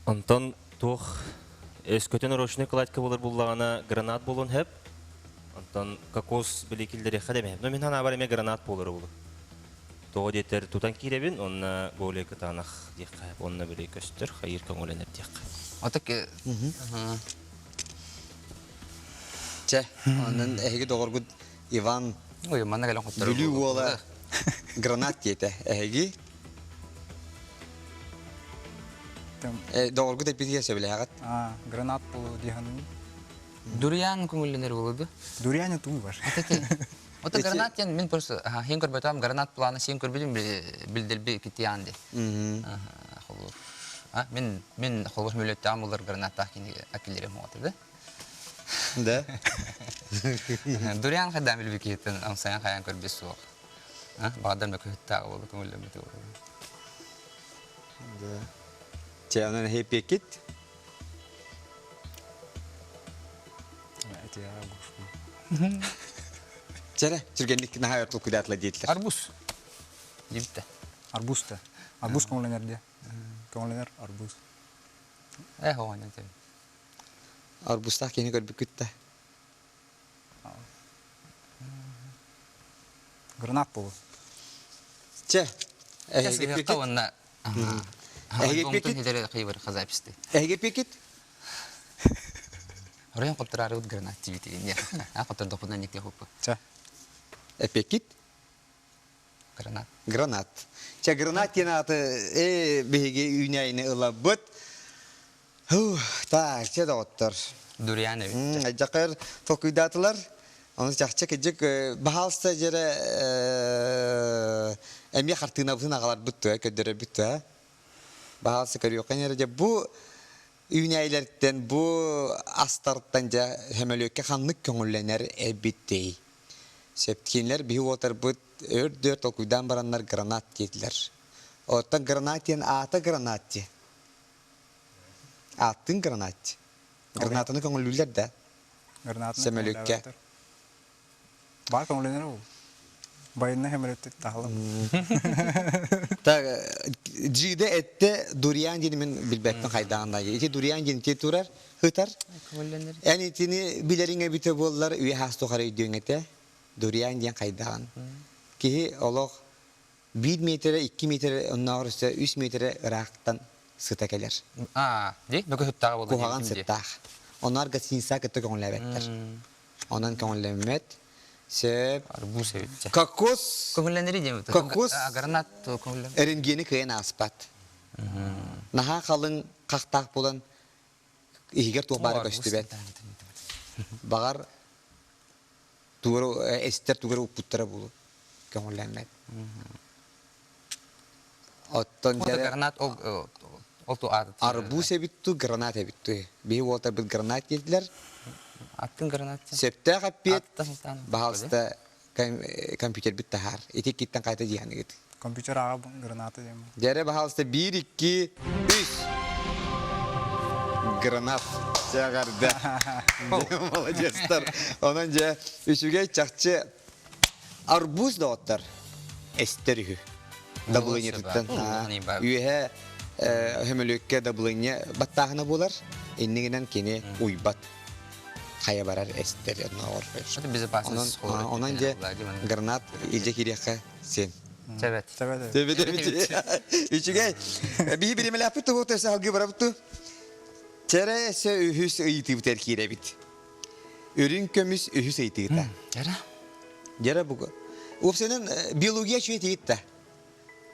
Speaker 5: Онтон туох өскөтүн ручной кладка буолар буллаҕына гранат буолуон сөп. Онтон кокос били киллэриэххэ да эмэ. Но мин санаабар эмиэ гранат буолара буолуо. Тоҕо диэтэр тутан киирэбин, онно более кытаанах диэххэ, онно били көстөр, хайыыр көҥүлэнэр диэххэ.
Speaker 15: Отак
Speaker 1: Чэ, онон эһиги доҕоргут Иван
Speaker 15: Ой, манна кэлэн хотторор
Speaker 1: Бүлүү уола гранат диэтэ. Эһиги доҕоргут эппитигэр сөбүлэһэҕит?
Speaker 20: А, гранат буолуо дии саныыбын.
Speaker 15: Дуриан көҥүллэнэр буолуо дуо?
Speaker 20: Дуриан туу бар.
Speaker 15: Ото гранат диэн мин просто хин көрбөтөм гранат планы син көрбүтүм билдерби китиан ди. Холур. А мин мин холбос мүлөттөөн булар гранаттаах кини акилерим оҕото да.
Speaker 1: Да.
Speaker 15: Дуриан хайдаан билби киһиттэн амсайан хайаан көрбүт суох. Баҕардар мөкүһүттаах буолу көҥүллэммит буолу.
Speaker 1: Да. Чэ, онон эһиэппиэккит? Чэрэ, түргэнник наһаа өр толкуйдаатыла диэтилэр.
Speaker 15: Арбуз. Дибитте.
Speaker 20: Арбуз да. Арбуз көҥүллэнэр диэ. Көҥүллэнэр арбуз.
Speaker 15: Э, оҕонньор диэн.
Speaker 1: Арбузтаах киһини көрбүккүт да.
Speaker 20: Гранат буолу.
Speaker 1: Чэ, эһиги пикит.
Speaker 15: уонна
Speaker 1: Эһиги пикит. Эһиги пикит.
Speaker 15: Оройон хоттораарыбыт гранат тибитигин. А хоттордохпунан никте хоппу.
Speaker 20: Чэ.
Speaker 1: Эппеккит?
Speaker 15: Гранат.
Speaker 1: Гранат. Чэ, гранат диэн ааты э биһиги үүнээйини ылабыт. Так, чэ доҕоттор.
Speaker 15: Дуриан эбит.
Speaker 1: Дьакыр толкуйдаатылар. Ону чахчы кыдьык баһаалыста дьэрэ эмиэ хартыынабытын аҕаларбыт туа, көрдөрөрбүт туа. Баһаалыста көрүөххэ эрэ дьэ бу үүнээйилэртэн бу астартан дьэ сөмөлүөккэ ханнык көҥүллэнэр эбитий? Сөптүннэр биһи уотарбыт өр-дөр толкуйдаан бараннар гранат диэтилэр. Оттон гранат диэн аата гранат диэ. Ааттыын гранат. Гранатаны көҥүллүүллэр да.
Speaker 20: Гранатаны
Speaker 1: Сөмөлүөккэ.
Speaker 20: Баар көҥүллэнэр ол. Байынна сөмөлүөттүт таһалым.
Speaker 1: Так, Джиде этте дуриан диэн мин билбэппин хайдаан да. Ити дуриан диэн ити турар, ытар. Эн итини билэриҥ эбитэ буоллар үйэ хаас тухары өйдүөҥ этэ. Дуриан диэн хайдаан. Киһи олох биир миэтэрэ, икки миэтэрэ, оннооҕор өссө үс миэтэрэ ыраахтан сыта кэлэр.
Speaker 15: Аа, ди мөкү сыттааҕа буолла.
Speaker 1: Куһаҕан сыттаах. Онноор гостиница кытта көҥүллээбэттэр. Онон көҥүллэммэт. Сөп.
Speaker 15: Арбуз эбит.
Speaker 1: Кокос.
Speaker 15: Көҥүллэнэри диэн.
Speaker 1: Кокос.
Speaker 15: Гранат көҥүллэн.
Speaker 1: Рентгени кыайан ааспат. Наһаа халыҥ хахтаах буолан иһигэр туох баара көстүбэт. Баҕар тугу эстэр тугу эрэ укпуттара буолуо көҥүллэммэт. Оттон
Speaker 15: гранат ол ол ту ааты
Speaker 1: арбуз эбит ту гранат эбит ту. Биһи уолтарбыт гранат диэтилэр.
Speaker 15: Аттын гранат.
Speaker 1: Сөптөөх эппиэт. Баһаалыста компьютербит таһаар. Ити иккиттэн хайта диэханыгыт.
Speaker 20: Компьютер аҕа граната диэн.
Speaker 1: Дьэрэ баһаалыста биир, икки, үс. Гранат. Чэҕэрдэ. Молодецтар. Онон дьэ үчүгэй чахчы арбуз доҕоттор эстэр үһү. Дабылыанньатыттан үөһэ хөмөлүөккэ дабылыанньа баттааһына буолар. Иннигинэн кини уйбат. Хайа барар эстэр оннооҕор. Онон дьэ гранат илдьэ киириэххэ син.
Speaker 15: Тэбэт.
Speaker 1: Тэбэт эбит. Үчүгэй. Биһи биримэлээхпит туһу төсө алгыы барабыт Чэрэ өссө үһүс ыйытыыбытыгар киирэбит. Үрүҥ көмүс үһүс ыйытыыта.
Speaker 15: Дьэрэ.
Speaker 1: Дьэрэ бугу. Уопсайынан биология үчүгэй тиийит да.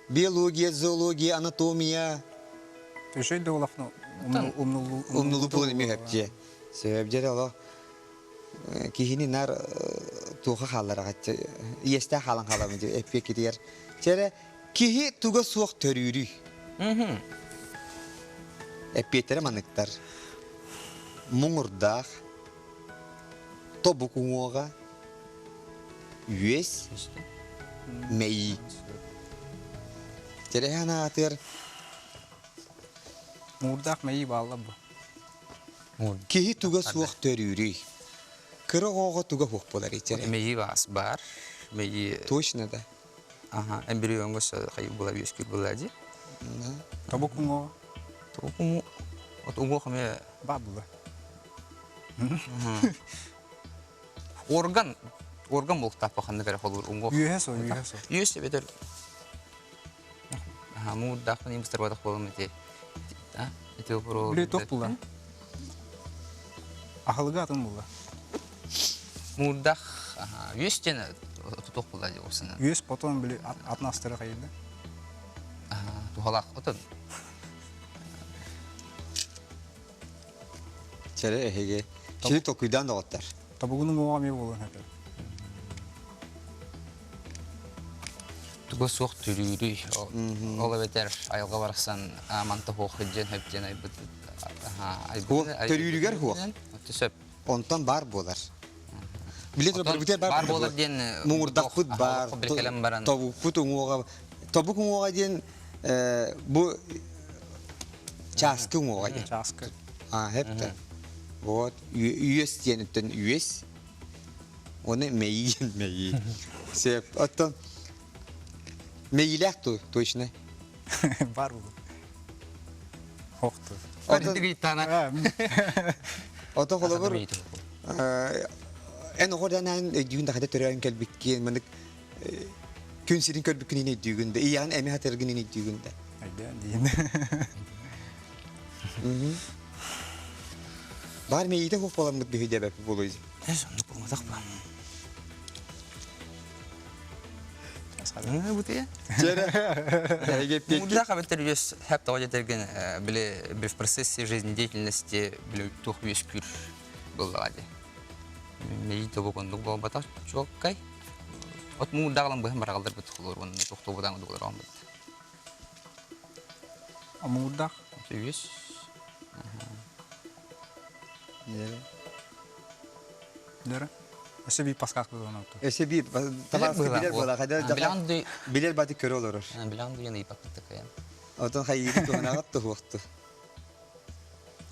Speaker 1: Биология, зоология, анатомия.
Speaker 20: Үчүгэй да улахан умнулуу
Speaker 1: умнулуу буолан эмиэ хөпчү. Сөп дьэрэ олох киһини нар туоха хааллараҕаччы иэстээх хаалан хаалабын дии эппиэккитигэр чэрэ киһи туга суох төрүүрүй эппиэттэрэ маныктар муҥурдаах тобук уҥуоҕа үөс мэйии Тэрэһэн аатыгар
Speaker 20: Муҥурдаах мэйии баалла бу.
Speaker 1: Киһи туга суох төрүүрүй? Кыра оҕоҕо туга суох буолар итирэ?
Speaker 15: Мэйии баас баар. Мэйии...
Speaker 1: Точно да.
Speaker 15: Аха, эмбрионга хайы була үөскүүр була дии.
Speaker 20: Тобук уҥуоҕа.
Speaker 15: Тобук уҥуох. От уҥуох эмиэ...
Speaker 20: Баар була.
Speaker 15: Орган, орган буолуктаах ханнык эрэ холуур уҥуох.
Speaker 20: Үөһэ суох, үөһэ суох.
Speaker 15: Үөс эбэтэр Муурдаахпын имстарбатах буолам ити. Ити вопрос.
Speaker 20: Били туох була? Аһылыга атын була.
Speaker 15: Муурдах үөс диэн туох була дии осына.
Speaker 20: Үөс потом били атын астары хайда.
Speaker 15: Тухалаах отон.
Speaker 1: Чэрэ эһиги. Кини толкуйдаан доҕоттор.
Speaker 20: Тобугунун уоҕа эмиэ буолуон этэ.
Speaker 15: Туга суох түрүүрүй. Ол эбэтэр айылҕа барахсан манта хуох диэн хөп диэн айбыт.
Speaker 1: Төрүүрүгэр хуох.
Speaker 15: Сөп.
Speaker 1: Онтон бар буолар. Билет
Speaker 15: бар буолар диэн
Speaker 1: муҥурдахпыт бар, тобукпут уҥуоҕа. Тобук уҥуоҕа диэн бу чааскы уҥуоҕа диэн.
Speaker 20: Чааскы.
Speaker 1: А, хепте. Вот, үөс диэниттэн үөс. Оны мэйии диэн мэйии. Сөп. Оттон мэйиилээх ту, точно.
Speaker 20: Бар бу. Хохту.
Speaker 1: Ото холобур эн оҕо данаан өйдүүн да хата төрөөн кэлбиккин манык күн сирин көрбүккүн өйдүүгүн да иян эми хатыргын өйдүүгүн да
Speaker 20: Өйдөөн диин.
Speaker 1: Бар мейите хух боламмыт биһи дебеп булуй.
Speaker 15: Эс оннук болматах ба. Бутыя. Мудра хабеттер үс хэп тоҕо дьэтэрген били в процессе жизнедеятельности били туох үөскүүр буоллаҕа дии. Мейи тобук оннук буолбатах чуолкай. От муурдааҕылан быһан бараҕалларбыт холуор уонна тохтобутаҥ дуолар оҥбут.
Speaker 20: Муурдаах.
Speaker 15: Үс.
Speaker 20: Дөрө. Өссө биир паскаах буолан оту.
Speaker 1: Өссө биир табааска билер буола хайда билер бати көрө олорор.
Speaker 15: Билан дуйан ыйпаппыт такая.
Speaker 1: Отон хайыгы туһанаҕат туһуохту.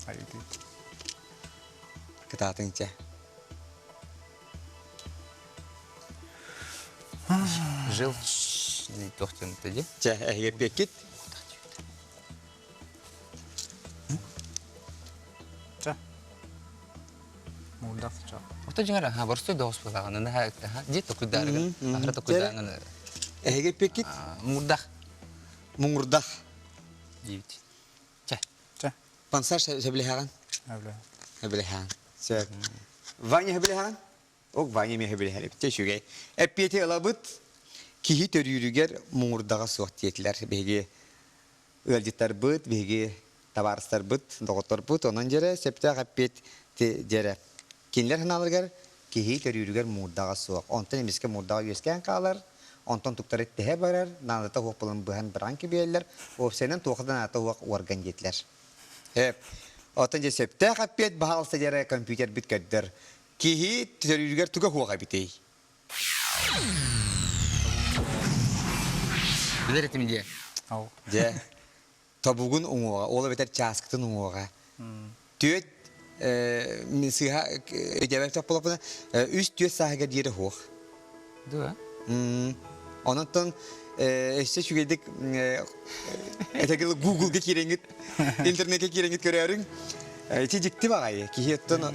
Speaker 20: Хайыгы.
Speaker 1: Кытаатыҥ чэ.
Speaker 15: Жил туох диэн дии.
Speaker 1: Чэ, эһиги эппиэккит?
Speaker 20: Чэ. Муурдаах чэ.
Speaker 15: Ото дьиҥэр аха боростуой доҕус буолаҕын наһаа дии токуйдаарыгын ахара токуйдааҥын
Speaker 1: Эһиги эппиэккит?
Speaker 15: Муурдах.
Speaker 1: Муҥурдах.
Speaker 15: Диибит. Чэ.
Speaker 20: Чэ.
Speaker 1: Пансар сөбүлэһэҕин?
Speaker 20: Сөбүлэһэҕин.
Speaker 1: Сөбүлэһэҕин. Сөп. Ваня сөбүлэһэҕин? Ок, Ваня эмиэ сөбүлэһэр эбит. Үчүгэй. Эппиэти ылабыт. Киһи төрүүрүгэр муҥурдаҕа суох диэтилэр. Биһиги ыалдьыттарбыт, биһиги табаарыстарбыт, доҕотторбут. Онон дьэрэ сөптөөх эппиэт дьэрэ. Кинилэр санааларыгар киһи төрүүрүгэр муурдаҕа суох. Онтон эмискэ муурдаҕа үөскээн хаалар, онтон туктары тэһэ барар, наадата суох буолан быһан быраан кэбиһэллэр, уопсайынан туоха да наадата суох уорган диэтилэр. Эп. Оттон дьэ сөптөөх эппиэт баһаалыста дьэрэ компьютербит көрдөр. Киһи төрүүрүгэр туга суох эбитий?
Speaker 15: Билэр этим диэ.
Speaker 1: Дьэ, тобугун уҥуоҕа, ол эбэтэр чааскытын уҥуоҕа. Түөт мин сыыһа өйдөөбөт буоллахпына, үс түөт сааһыгар диэри суох.
Speaker 15: Дуо?
Speaker 1: Онон өссө үчүгэйдик этэгил Google-га киирэҥҥит, интернетке киирэҥҥит көрөөрүҥ. Ити дьикти баҕайы. Киһи оттон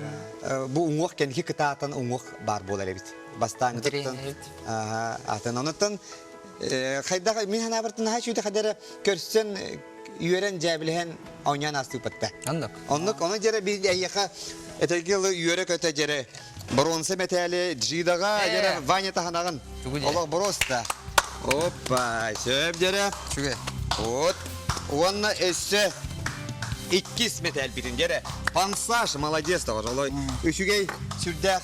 Speaker 1: бу уҥуох кэнники кытаатан уҥуох баар буолар эбит. Бастааҥҥытыттан атын. Онуттан хайдах мин санаабартан наһаа үчүгэй хайдара көрсөн үөрэн дьээбилэһэн оонньоон аастыыппатта.
Speaker 15: Оннук.
Speaker 1: Оннук. Ону дьэрэ биир эйиэхэ этэргэ ылы үөрэ-көтө дьэрэ бронза мэтээли Джидаҕа дьэрэ Ваня таһанаҕын. Олох боруоста. Опа, сөп дьэрэ.
Speaker 15: Үчүгэй.
Speaker 1: Вот. Уонна өссө иккис мэтээлбитин дьэрэ. Пансаш, молодец тоҕо. Олой үчүгэй сүрдээх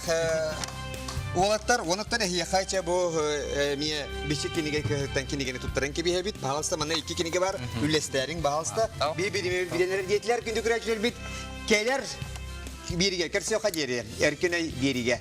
Speaker 1: Уолаттар, уонуттан эһиэхэ чэ бу эмиэ бичик кинигэ кыһыттан кинигэни туттаран кэбиһэбит. Баһаалыста манна икки кинигэ бар. Үллэстээриҥ, баһаалыста. Биир-биир билэнэр диэтилэр күндү көрөөччүлэрбит. Кэлэр биэригэ, көрсүөххэ диэри, эркин өй биэригэ.